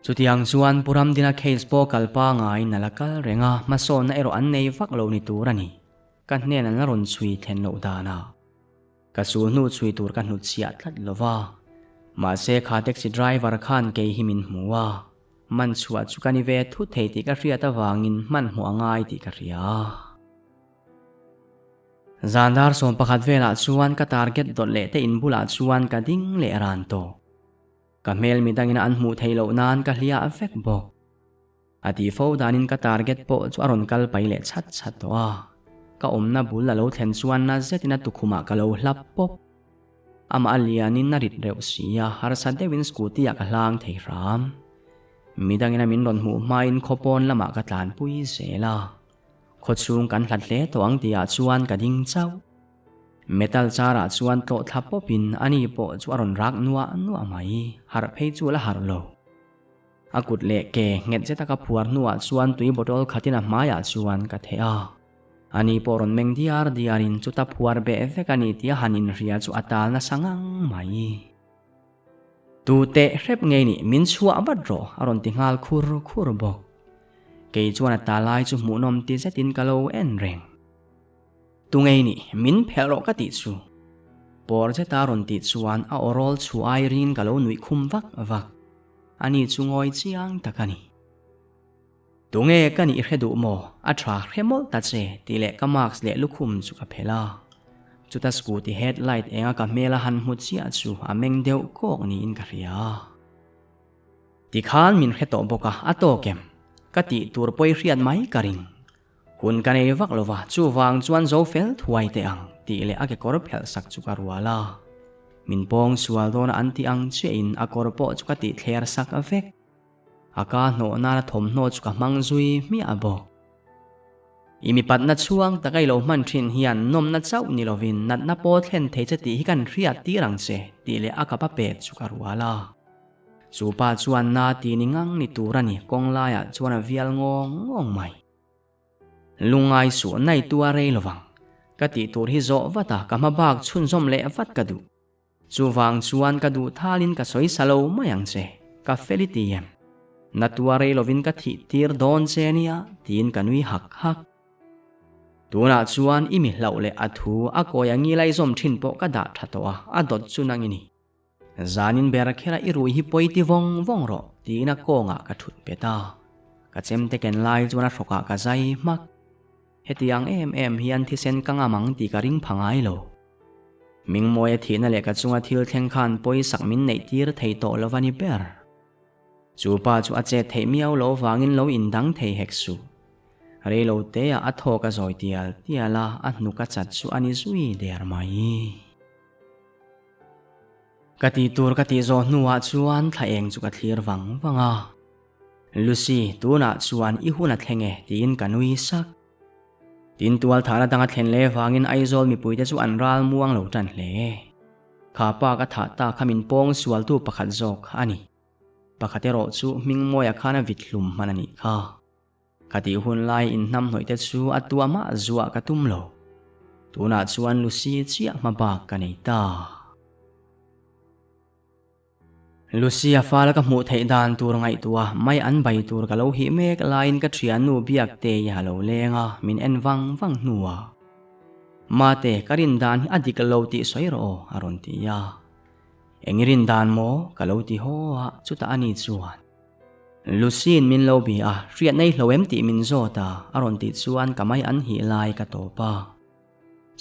Chutiang chuan Pu Ramdina case pawh kal pangaiin a la kal reng a, hmasawnna erawh an nei vak lo ni tur a ni. Ka hnen an la rawn chhui thlen loh danah. Ka sul hnu chhui tur ka hnutchhiah tlat lo va. Mahse kha taxi driver khan kei hi min hmu a, man chhuah chu ka ni ve thut thei tih ka hriat avangin hmanhmawh a ngai tih ka hria. Zan dar 11 velah chuan ka target dawt leh te in bulah chuan ka ding leh ran tawh. Ka hmel midangin an hmuh theih loh nan ka hliah vek bawk. A tih fo danin ka target pawh chu a rawn kal pai leh chhat chhat tawh a. Ka awmna bul a lo thlen chuan na zetin a tukhumah ka lo hlap pawp. Amah a lianin a rit reuh si a, harsa deuhin scooty ah ka hlang thei hram. Midangin a min rawn hmuh hmain khawpawn lamah ka tlanpui zel a. Khawchhung kan hlat hle tawh ang tihah chuan ka ding chauh. Metal car ah chuan tlawh thla pawpin ani pawh chu a rawn rak nuah nuah mai, harh phei chu a la harh lo. A kut leh ke nghet zeta ka phuar hnuah chuan tui bottle khatin a hmaiah chuan ka theh a. Ani pawh rawn meng diar diarin chuta phuar beh vek a ni tia han inhria chu a tal nasa ngang mai. Tu teh hrep ngei nih min chhuah vat rawh a rawn ti nghal khur khur bawk. Kei chuan a ta lai chu hmuhnawm ti zetin ka lo en reng. Tu ngei nih min phelh rawh ka tih chu. Pawr zeta rawn tih chuan a aw rawl chhu ai ringin ka lo nuih khum vak vak. Ani chu ngawi chiang tak a ni. Tu nge ka nih hre duh maw? A tha hre mawlh ta che tih leh ka mask leh lukhum chu ka phelh a. Chuta scooty head light enga ka hmel a han hmu chiah chu a meng deuh kawk niin ka hria. Tikhan min hre tawh bawk a, a tawk em? Ka tih tur pawi hriat mai ka ring. Hun ka nei vak lova, chuvang chuan zo fel thuai teh ang tih leh a kekawr phelh sak chu ka rual a. Min pawng sual dawn a an tih ang chiahin a kawr pawh chu ka tih thler sak vek. A ka hnawh nana thawmhnaw chu ka hmang zui hmiah bawk. I mipatna chhuang taka i lo hman thin hian nawmna chauh ni lovin natna pawh thlen thei che tih hi kan hriat tir ang che tih leh a kapa pet chu ka rual a. Chu pa chuan na ti ni ngang ni tur a ni kawng laiah chuan a vial ngawng ngawng mai. Lungngai suh nai tu a rei lovang. Ka tih tur hi zawh vat a ka hma bak chhunzawm leh vat ka duh. Chuvang chuan ka duh thalin ka sawi sa lo mai ang che, ka fel i ti em? Na tua rei lovin ka thih tir dawn che nia, tiin ka nui hak hak. Tunah chuan i mi hlauh leh a thu a kawi a ngilai zawm thin pawh ka dah tha tawh a, a dawt chu nang i ni. Zanin ber khera i rui hi pawi ti vawng vawng rawh tiin a kawngah ka thut bet a. Ka chemte ken lai chuan a hrawkah ka zai hmak. Hetiang em em hian thisen ka ngam ang tih ka ring pha ngai lo. Mingmawia thihna leh ka chunga thil thleng khan pawisak min neih tir thei tawh lo a ni ber. Chu pa chu a chet theih miau lo vangin lo indang thei hek suh. Rei lo teah a thawk a zawi tial tial a, a hnuk a chat chu a ni zui der mai. Ka tih tur ka tih zawh hnuah chuan thla eng chu ka thlir vang vang a. Lucy, tunah chuan i hun a thleng e tiin ka nui sak. Tin tual thahna danga thlen leh vangin Aizawl mipuite chu an ral muang lo tan hle. Kha pa ka thah ta kha min pawng sualtu pakhat zawk a ni. Pakhat erawh chu Hmingmawia khan a vit hlum hman a nih kha. Ka tih hun lai inhnamhnawih te chu a tua mah zuah ka tum lo. Tunah chuan Lucy chiah hma bak ka nei ta. Lucy a fal ka hmuh theih dan tur ngaihtuah mai an bai tur ka lo hih mek laiin ka thiannu Biaktei a lo leng a, min en vang vang hnuah, Mate, ka rin dan hi a dik lo tih sawi rawh aw, a rawn ti a. Eng i rin dan maw? ka lo ti haw a, chutah ani chuan, Lucy-in min lo bi a, hriat nei hlo em tih min zawt a, a rawn tih chuan ka mai an hih lai ka tawp a.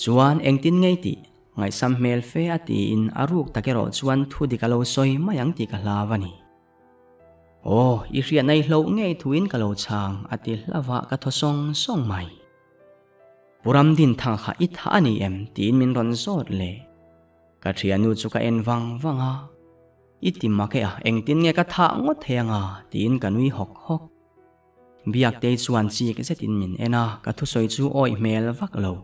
Chuan engtin ngei tih ngaihsam hmel fe a tiin a ruk tak erawh chuan thu dik a lo sawi mai ang tih ka hlau a ni. Aw, i hriat nei hloh ngei thuin ka lo chhang a ti hlauh a ka thaw sawng sawng mai. Pu Ramdinthang kha i thah a ni em tiin min rawn zawt leh. Ka thiannu chu ka en vang vang a, I ti mak e a, engtin nge ka thah ngawt thei anga tiin ka nui hawk hawk. Biaktei chuan chik zetin min en a, ka thusawi chu awih hmel vak lo.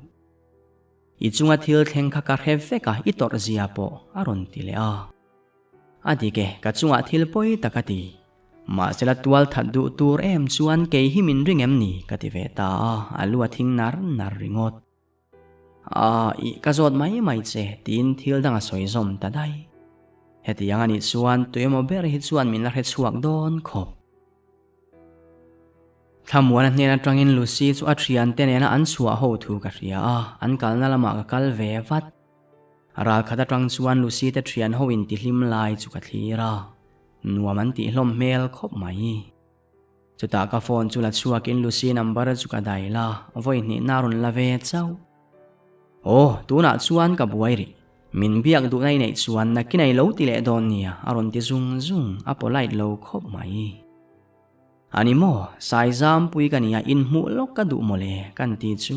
I chunga thil thleng kha ka hre vek a, i tawrh zia pawh a rawn ti leh a. A dik e, ka chungah thil pawi tak a ti. Mahsela tual that duh tur em chuan kei hi min ring em ni ka ti ve ta a, a lu a thing nar nar ringawt. Aaa, ih ka zawt mai mai che tiin thil dang a sawi zawm ta daih. Hetiang a nih chuan tuemaw ber hi chuan min la hre chhuak dawn khawp. Thlamuana hnen atangin Lucy chu a thiante nena an chhuah ho thu ka hria a, an kalna lamah ka kal ve vat. Ralkhat atang chuan Lucy te thian ho intihlim lai chu ka thlir a, nuam an tih hlawm hmel khawp mai. Chutah ka phone chu la chhuakin Lucy number chu ka dail a, vawi hnihna a rawn la ve chauh. Aw, tunah chuan ka buai rih. Min biak duhna i neih chuan nakin a i lo ti leh dawn nia, a rawn ti zung zung, a polite lo khawp mai. A ni maw, Saizampui ka nia, inhmuh lawk ka duh mawle, kan ti chu.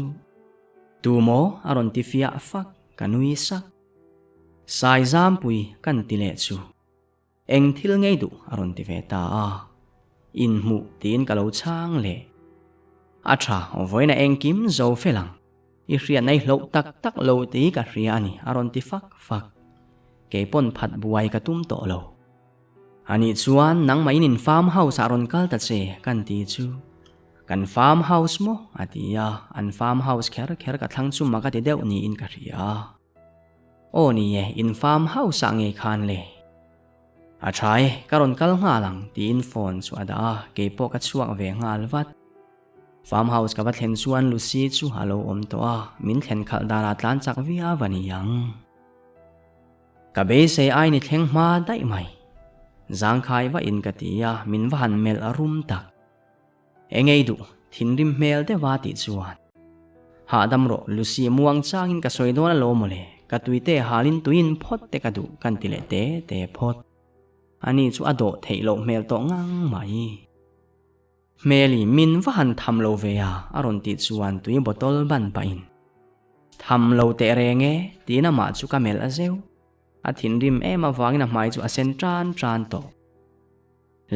Tu maw? a rawn ti fiah fak, ka nui sak. Saizampui kan ti leh chu. Eng thil ngei duh a rawn ti ve ta a, inhmuh tiin ka lo chhang leh. A tha, vawiin a engkim zo fel ang. I hriatna i hloh tak tak lo tih ka hria a ni a rawn ti fak fak. Kei pawn phat buai ka tum tawh lo. Anih chuan nangmah in in farm house ah rawn kal ta che kan ti chu. Kan farm house maw? a ti a, an farm house kher kher ka thlang chu mak a ti deuh niin ka hria. Aw ni e, in farm house ah ngei khan le. A tha e, ka rawn kal nghal ang tiin phone chu a dah a, keipawh ka chhuak ve nghal vat. Farm house ka va thlen chuan Lucy chu a lo awm tawh a, min thlen khalh danah tlan chak viau a ni ang. Ka beisei ai ni thleng hma daih mai. Zangkhai vahin ka ti a, min va han melh rum tak. Engei duh, thinrim hmel deuha tih chuan. Hahdam rawh, Lucy muang changin ka sawi dawn alawm mawle, ka tuite halin tuiin phawt te ka duh kan ti leh te te phawt. Ani chu a dawh theih loh hmel tawh ngang mai. Hmeli, min va han tham lo ve a, a rawn tih chuan tui bottle ban pahin. Tham lo teh reng e, tiin amah chu ka melh a zeuh. A thinrim em avangin a hmai chu a sen tan tan tawh.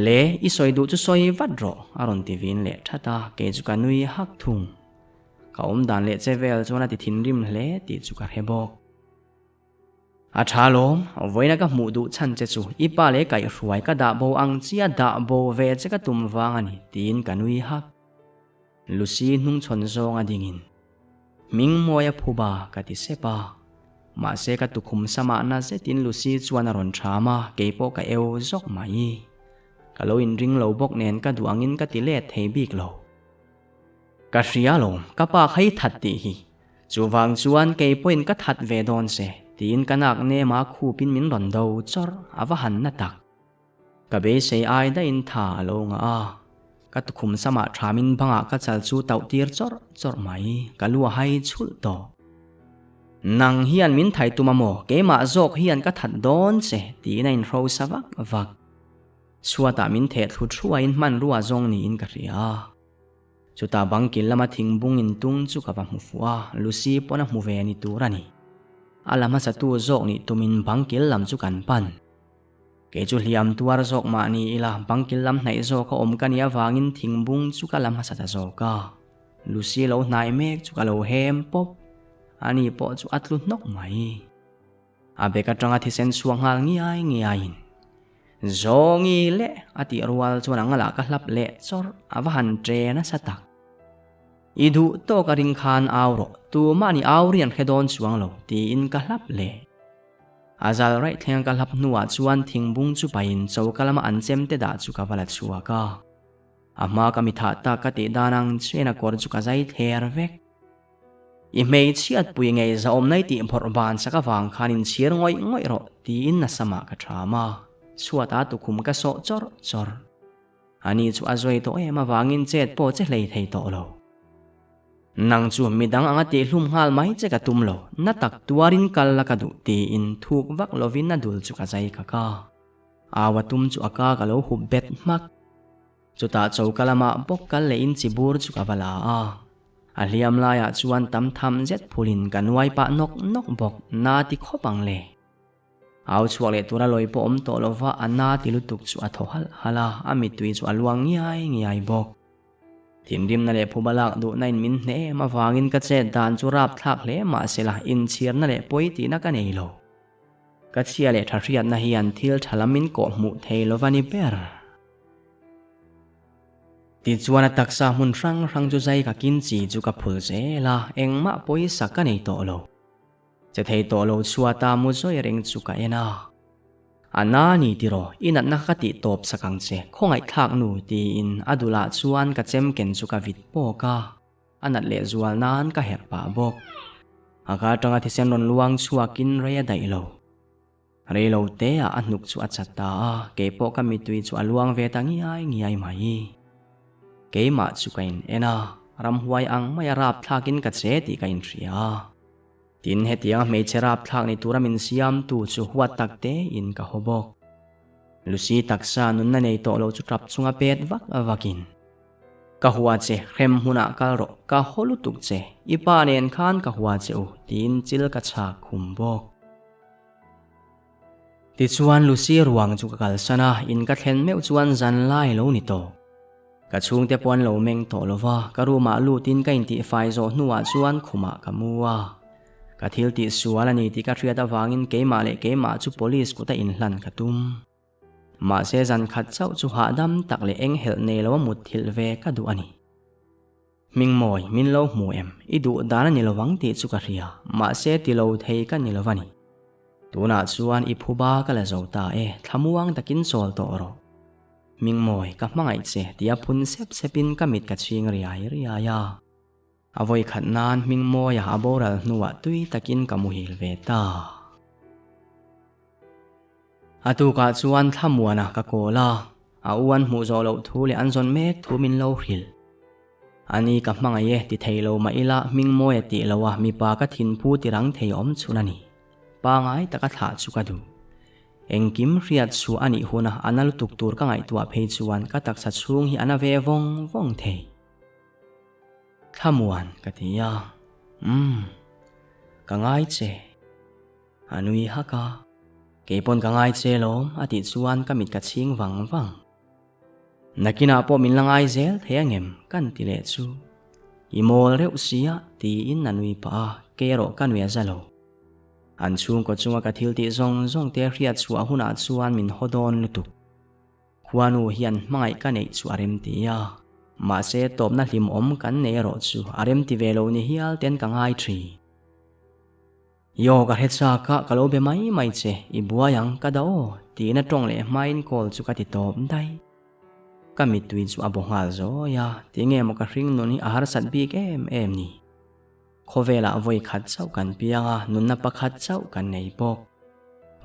Le, i sawi duh chu sawi vat rawh, a rawn ti vin leh that a, kei chu ka nui hak thung. Ka awm dan leh che vel chuan a ti thinrim hle tih chu ka hre bawk. A tha lawm, vawiina ka hmuh duh chhan che chu i pa leh kaihhruai ka dah bo ang chia dah bo ve che ka tum vang a ni, tiin ka nui hak. Lucy hnungchhawn zawng a dingin, Hmingmawi a phu ba, ka ti sep a. Mahse ka tukhum samahna zetin Lucy chuan a rawn ṭham a, keipawh ka eu zawk mai. Ka lo inring lo bawk nen ka duh angin ka ti let thei bik lo. Ka hria lawm, ka pa kha i that tih hi. Chuvang chuan kei pawhin ka that ve dawn che, tiin ka nak nema khupin min rawn do chawrh, a va han na tak. Ka beisei ai daihin tha a lo ngah a, ka tukhum samah thamin bangah ka chal chu tauh tir chawrh chawrh mai, ka lu a hai chhulh tawh. Nang hian min thai tum a maw, keimah zawk hian ka that dawn che, tiin a inhro sa vak vak. Chhuatah min theh thlu thuaiin hmanrua zawng niin ka hria. Chutah bangkil lama thingbung intung chu ka va hmu fuh a, Lucy pawn a hmu ve ni tur a ni. A la hmasatu zawk nih tumin bangkil lam chu kan pan. Kei chu hliam tuar zawk mah ni ila, bangkil lam hnaih zawk a awm ka nih avangin thingbung chu ka la hmasa ta zawk a. Lucy lo hnai mek chu ka lo hem pawp. Ani pawh chu a tlu hnawk mai. A bek atanga thisen chhuak nghal ngiai ngiaiin, Zawngi leh a tih rual chuan a ngalah ka hlap leh chawrh a va han ṭe nasa tak. I duh tawk a ring khan au rawh, tumah ni au rian hre dawn chuang lo, tiin ka hlap leh. A zal raih thleng ka hlap hnuah chuan thingbung chu pahin choka lama an chemte dah chu ka va la chhuak a. A hma ka mi thah tak ka tih dan ang chuan a kawr chu ka zai thler vek. I hmeichhiat pui ngei zahawm nai tih phawrh ban sak avang khan inchhir ngawih ngawih rawh tiin na samah ka ṭham a, chhuatah tukhum ka sawh chawrh chawrh. Ani chu a zawi tawh em avangin chet pawh che hlei thei tawh lo. Nang chu midang anga tihhlum nghal mai che ka tum lo, na tak tuarin kal la ka duh tiin thuk vak lovin a dul chu ka zai kak a. Au a tum chu a ka ka lo hup bet hmak. Chutah choka lamah bawk kal leh in chibur chu ka va la a. A hliam laiah chuan tam tham zet phulin ka nuai pah nawk nawk bawk, na ti khawp ang le. Au chhuak leh tura lawi pawh awm tawh lova a na ti lutuk chu a thaw halh halh a, a mittui chu a luang ngiai ngiai bawk. Thinrimna leh phuba lak duhna in min hneh em avangin ka chet dan chu rapthlak hle mahsela inchhirna leh pawi tihna ka nei lo. Ka chhia leh tha hriatna hian thil tha lam min kawh hmuh thei lova ni ber. Tichuan a taksa hmun hrang hrang chu zai ka kin chi chu ka phul zel a, engmah pawisa ka nei tawh lo. Che thei tawh lo chhuata mu zawi reng chu ka en a. A na ni tiraw, i natna ka tih tawp sak ang che, khawngaihthlak nu tiin a dulah chuan ka chem ken chu ka vit pawk a, a nat leh zual nan ka herh pah bawk. A ka atanga thisen rawn luang chhuakin rei a daih lo. Rei lo te ah a hnuk chu a chat ta a, keipawh ka mittui chu a luang ve ta ngiai ngiai mai. Keimah chu ka in en a, ramhuai ang mai a rapthlak in ka che tih ka inhria a. Tin, hetiang a hmeichhe rapthlak ni tura min siam tu chu huat tak te in ka haw bawk. Lucy taksa nunna nei tawh lo chu tap chunga pet vak vak in. Ka hua che, hrem hmunah kal rawh, ka haw lutuk che, i pa nen khan ka hua che u, tiin chil ka chhak khum bawk. Tichuan Lucy ruang chu ka kalsan a, in ka thlen meuh chuan zan lai lo ni tawh. Ka chhungte pawh an lo meng tawh lo va, ka room ah lutin ka intihfai zawh hnuah chuan khumah ka mu a. Ka thil tih sual a ni tih ka hriat avangin keimah leh keimah chu police kuta inhlan ka tum. Mahse zan khat chauh chu hahdam tak leh enghelh nei lo a mutthilh ve ka duh a ni. Hmingmawi, min lo hmu em? I duh dan a ni lo vang tih chu ka hria, mahse ti lo thei ka ni lo a ni. Tunah chuan i phuba ka la zo ta e, thlamuang takin chawl tawh rawh. Hmingmawi, ka hmangaih che, tia phun sep sepin ka mit ka chhing riai riai a. A vawikhat nan Hmingmawia a boral hnuah tui takin ka muhil ve ta. A tukah chuan Thlamuana ka kawl a, a u an hmuh zawh loh thu leh an zawn mek thu min lo hrilh. Ani ka hmangaih e ti thei lo mah ila Hmingmawia tih lo a mipa ka thinphu ti rang thei awm chhun a ni. Pangai taka thlah chu ka duh. Engkim hriat chhuah a nih huna a na lutuk tur ka ngaihtuah phei chuan ka taksa chhung hi a na ve vawng vawng thei. Thlamuan ka ti a, umm, ka ngai che. A nui hak a, Kei pawn ka ngai che lawm a tih chuan ka mit ka chhing vang vang. Nakinah pawh min la ngai zel thei angem kan ti leh chu. I mawl reuh sia tiin a nui pah a, kei erawh ka nui a za lo. An chhungkaw chunga ka thil tih zawng zawng te hriat chhuah hunah chuan min haw dawn lutuk. Khuanu hian hmangaih ka neih chu a rem ti a, mahse tawpna hlimawm kan nei erawh chu a rem ti ve lo ni hial ten ka ngai thin. Yo ka hre chak a, ka lo be mai mai che, i buai ang, ka dah aw, tiin a tawng leh hmain call chu ka ti tawp daih. Ka mittui chu a baw nghal zawi a, tinge maw ka hring nun hi a harsat bik em em ni? Khawvelah vawi khat chauh kan piang a, nunna pakhat chauh kan nei bawk.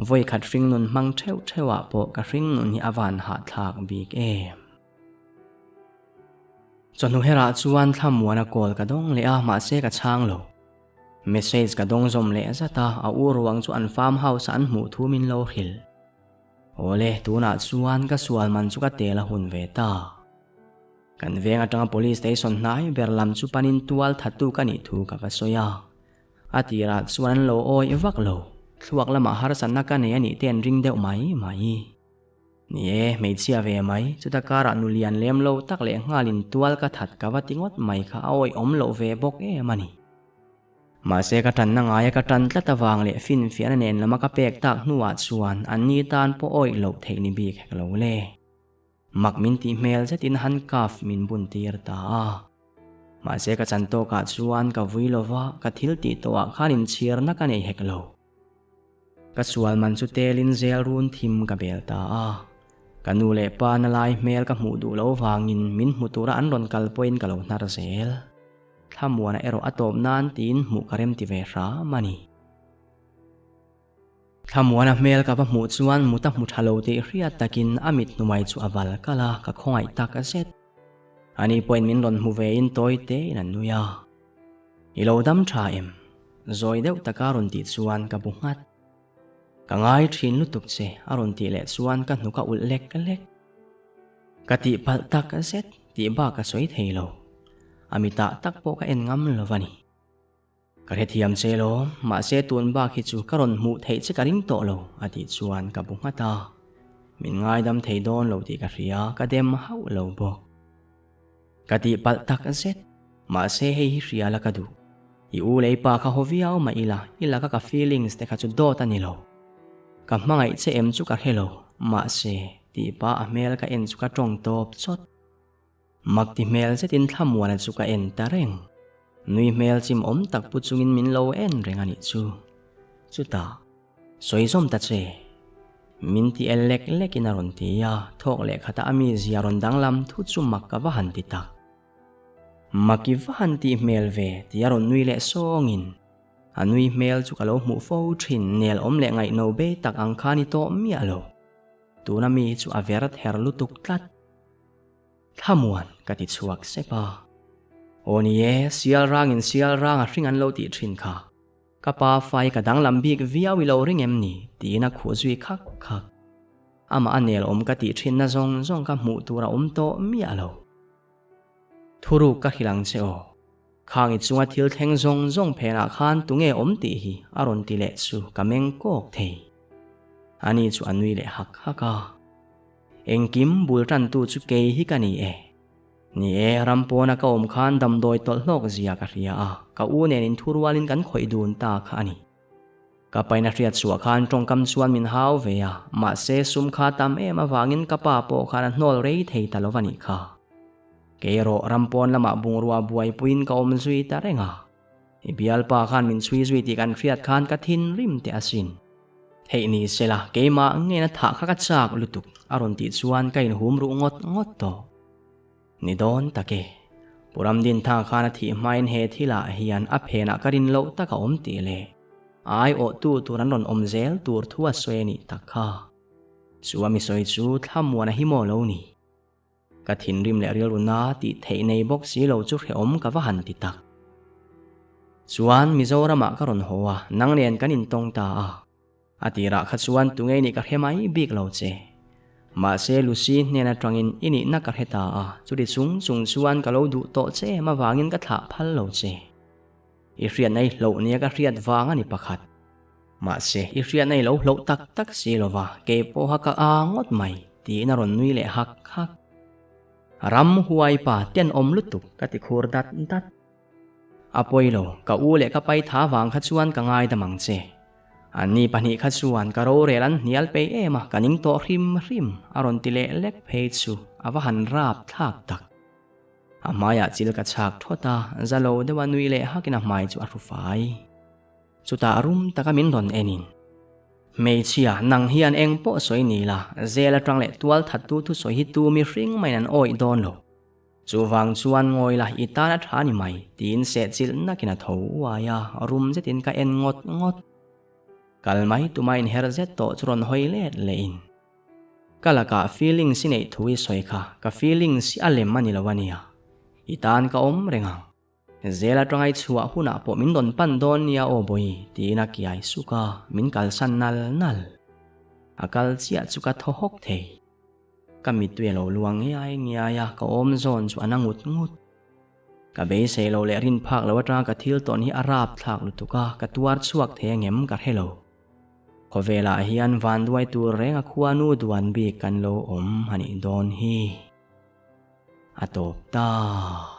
Vawi khat hring nun hmang theuh theuhah pawh ka hring nun hi a van hahthlak bik em. Chawhnu herah chuan thlamuana call ka dawng leh a, mahse ka chhang lo. Message ka dawng zawm leh zat a, a u ruang chu an farm house-ah an hmuh thu min lo hrilh. Awle, tunah chuan ka sual man chu ka tel a hun ve ta. Kan veng atanga police station hnai ber lam chu panin tual thattu ka nih thu ka va sawi a. A tirah chuan an lo awih vak lo, thluak lamah harsatna ka nei a nih te an ring deuh mai mai. Ni e, hmeichhia ve mai, chuta karah nu lian lem lo tak leh nghalin tual ka that ka va ti ngawt mai kha a awih awm loh ve bawk em a ni. Mahse ka tanna ngaia ka tan tlat avang leh finfiahna nen lama ka pek tak hnuah chuan an ni tan pawh awih loh theih ni bik hek lo le. Mak min tih hmel zetin handcuff min bun tir ta a. Mahse ka chan tawkah chuan ka vui lova, ka thil tih tawhah khan inchhirna ka nei hek lo. Ka sual man chu telin zel run thim ka bel ta a. Ka nu leh pa na lai hmel ka hmuh duh loh vangin min hmu tura an rawn kal pawhin ka lo hnar zel. Thlamuana erawh a tawp nan tiin hmuh ka remti ve hram a ni. Thlamuana hmel ka va hmuh chuan mut a hmu tha lo tih hriat takin a mit hnumai chu a val kalh a, ka khawngaih tak zet. Ani pawhin min rawn hmu vein tawi tein a nui a. I lo dam tha em? Zawi deuh taka rawn tih chuan ka bu nghat. Ka ngai thin lutuk che a rawn tih leh chuan ka hnuk a ulh lek lek. Ka tih palh tak zet tih bak ka sawi thei lo. A mitah tak pawh ka en ngam lo a ni. Ka hrethiam che lawm, mahse tun bak hi chu ka rawn hmuh theih che ka ring tawh lo a tih chuan ka bu nghat a. Min ngaidam thei dawn lo tih ka hria, ka dem hauh lo bawk. Ka tih palh tak zet, mahse hei hi hria la ka duh. I u lei pa kha haw viau mah ila, i laka ka feelings te kha chu dawt a ni lo. Ka hmangaih che em chu ka hre lo, mahse tih pa a hmel ka en chu ka tawng tawp chawt. Mak ti hmel zetin Thlamuana chu ka en ta reng. Nui hmel chim awm tak pu chungin min lo en reng a nih chu. Chutah. Sawi zawm ta che. Min ti el lek lekin a rawn ti a, thawk leh khata a mizia rawn danglam thu chu mak ka va han ti tak. Mak i va han tih hmel ve ti a rawn nui leh sawngin a nui hmel chu ka lo hmuh fo thin nel awm leh ngaihno be tak ang kha ni tawh miah lo. Tuna mi chu a ver ther lutuk tlat. Thlamuan ka ti chhuak sep a. Aw ni e, sial rangin sial rang a hring an lo tih thin kha. Ka pa fai ka danglam bik viau i lo ring em ni? tiin a khuh zui khak khak. Amah a nel awm ka tih thinna zawng zawng ka hmuh tur a awm tawh miah lo. Thuruk ka hrilh ang che aw. Khang i chunga thil thleng zawng zawng phenah khan tunge awm tih hi a rawn ti leh chu ka meng kawk thei. Ani chu a nui leh hak hak a. Engkim bul tantu chu kei hi ka ni e. Ni e, ram pawna ka awm khan damdawi tawlh hlawk zia ka hria a, ka u nen inthurualin kan khawih dun ta kha a ni. Ka paina hriat chhuah khan tawngkam chuan min hau ve a, mahse sum kha tam em avangin ka pa pawh khan a hnawl rei thei ta lo va nih kha. Kei erawh ram pawn lamah bungrua buaipuiin ka awm zui ta reng a. I bialpa khan min chhui zui tih kan hriat khan ka thinrim teh asin. Theih ni sela, keimah ngena thah kha ka chak lutuk a rawn tih chuan ka inhum ruh ngawt ngawt tawh. Ni dawn tak e. Pu Ramdintha khan a thih hmain he thilah hian a phenah ka rin loh tak a awm tih leh a aiawhtu tur an rawn awm zel tur thu a sawi a nih tak kha. Chu a mi sawi chu Thlamuana hi maw lo ni? Ka thinrim leh rilru na tih theih nei bawk si lo chu hrehawm ka va han ti tak. Chuan Mizoramah ka rawn haw a, nang nen kan intawng ta a. A tirah kha chuan tunge nih ka hre mai bik lo che. Mahse Lucy hnen atangin i nihna ka hre ta a, chuti chung chung chuan ka lo duh tawh che em avangin ka thlah phal lo che. I hriatna i hloh nia ka hriat vang a ni pakhat. Mahse i hriatna i lo hloh tak tak si lova keipawha ka a ngawt mai tiin a rawn nui leh hak hak. Ram huai pa tenawm lutuk ka ti khur dat dat. A pawi lo, ka u leh ka pai tha vang kha chuan ka ngaidam ang che. Anni pahnih kha chuan ka rorel an hnial pei em a, ka ning tawh hrim hrim, a rawn ti leh lek phei chu a va han rap thlak tak. A hmaiah chil ka chhak thawt a, za lo deuha nui leh hakin a hmai chu a hru fai. Chutah rum taka min rawn enin. Hmeichhia, nang hian eng pawh sawi ni la, zel atang leh tual thattu thusawi hi tu mihring maiin an awih dawn lo. Chuvang chuan ngawi la, i tan a tha ni mai, tiin sehchilh nakin a tho uai a, rum zetin ka en ngawt ngawt. Kal mai tuma inher zet tawh chu rawn hawi let lehin. Ka lakah feelings i neih thu i sawi kha, ka feelings hi a lem a ni lo a nia. I tan ka awm reng ang. Zel atanga i chhuah hunah pawh min rawn pan dawn nia aw Bawi, tiin a kiai suk a, min kalsan nal nal. A kal chiah chu ka thaw hawk thei. Ka mittui a lo luang ngiai ngiai a, ka awm zawn chu a na ngut ngut. Ka beisei lo leh rin phak lo atanga ka thil tawn hi a rap thlak lutuk a, ka tuar chhuak thei angem ka hre lo. Khawvelah hian vanduai tur reng a khuanu duan bik kan lo awm a nih dawn hi. A tawp ta.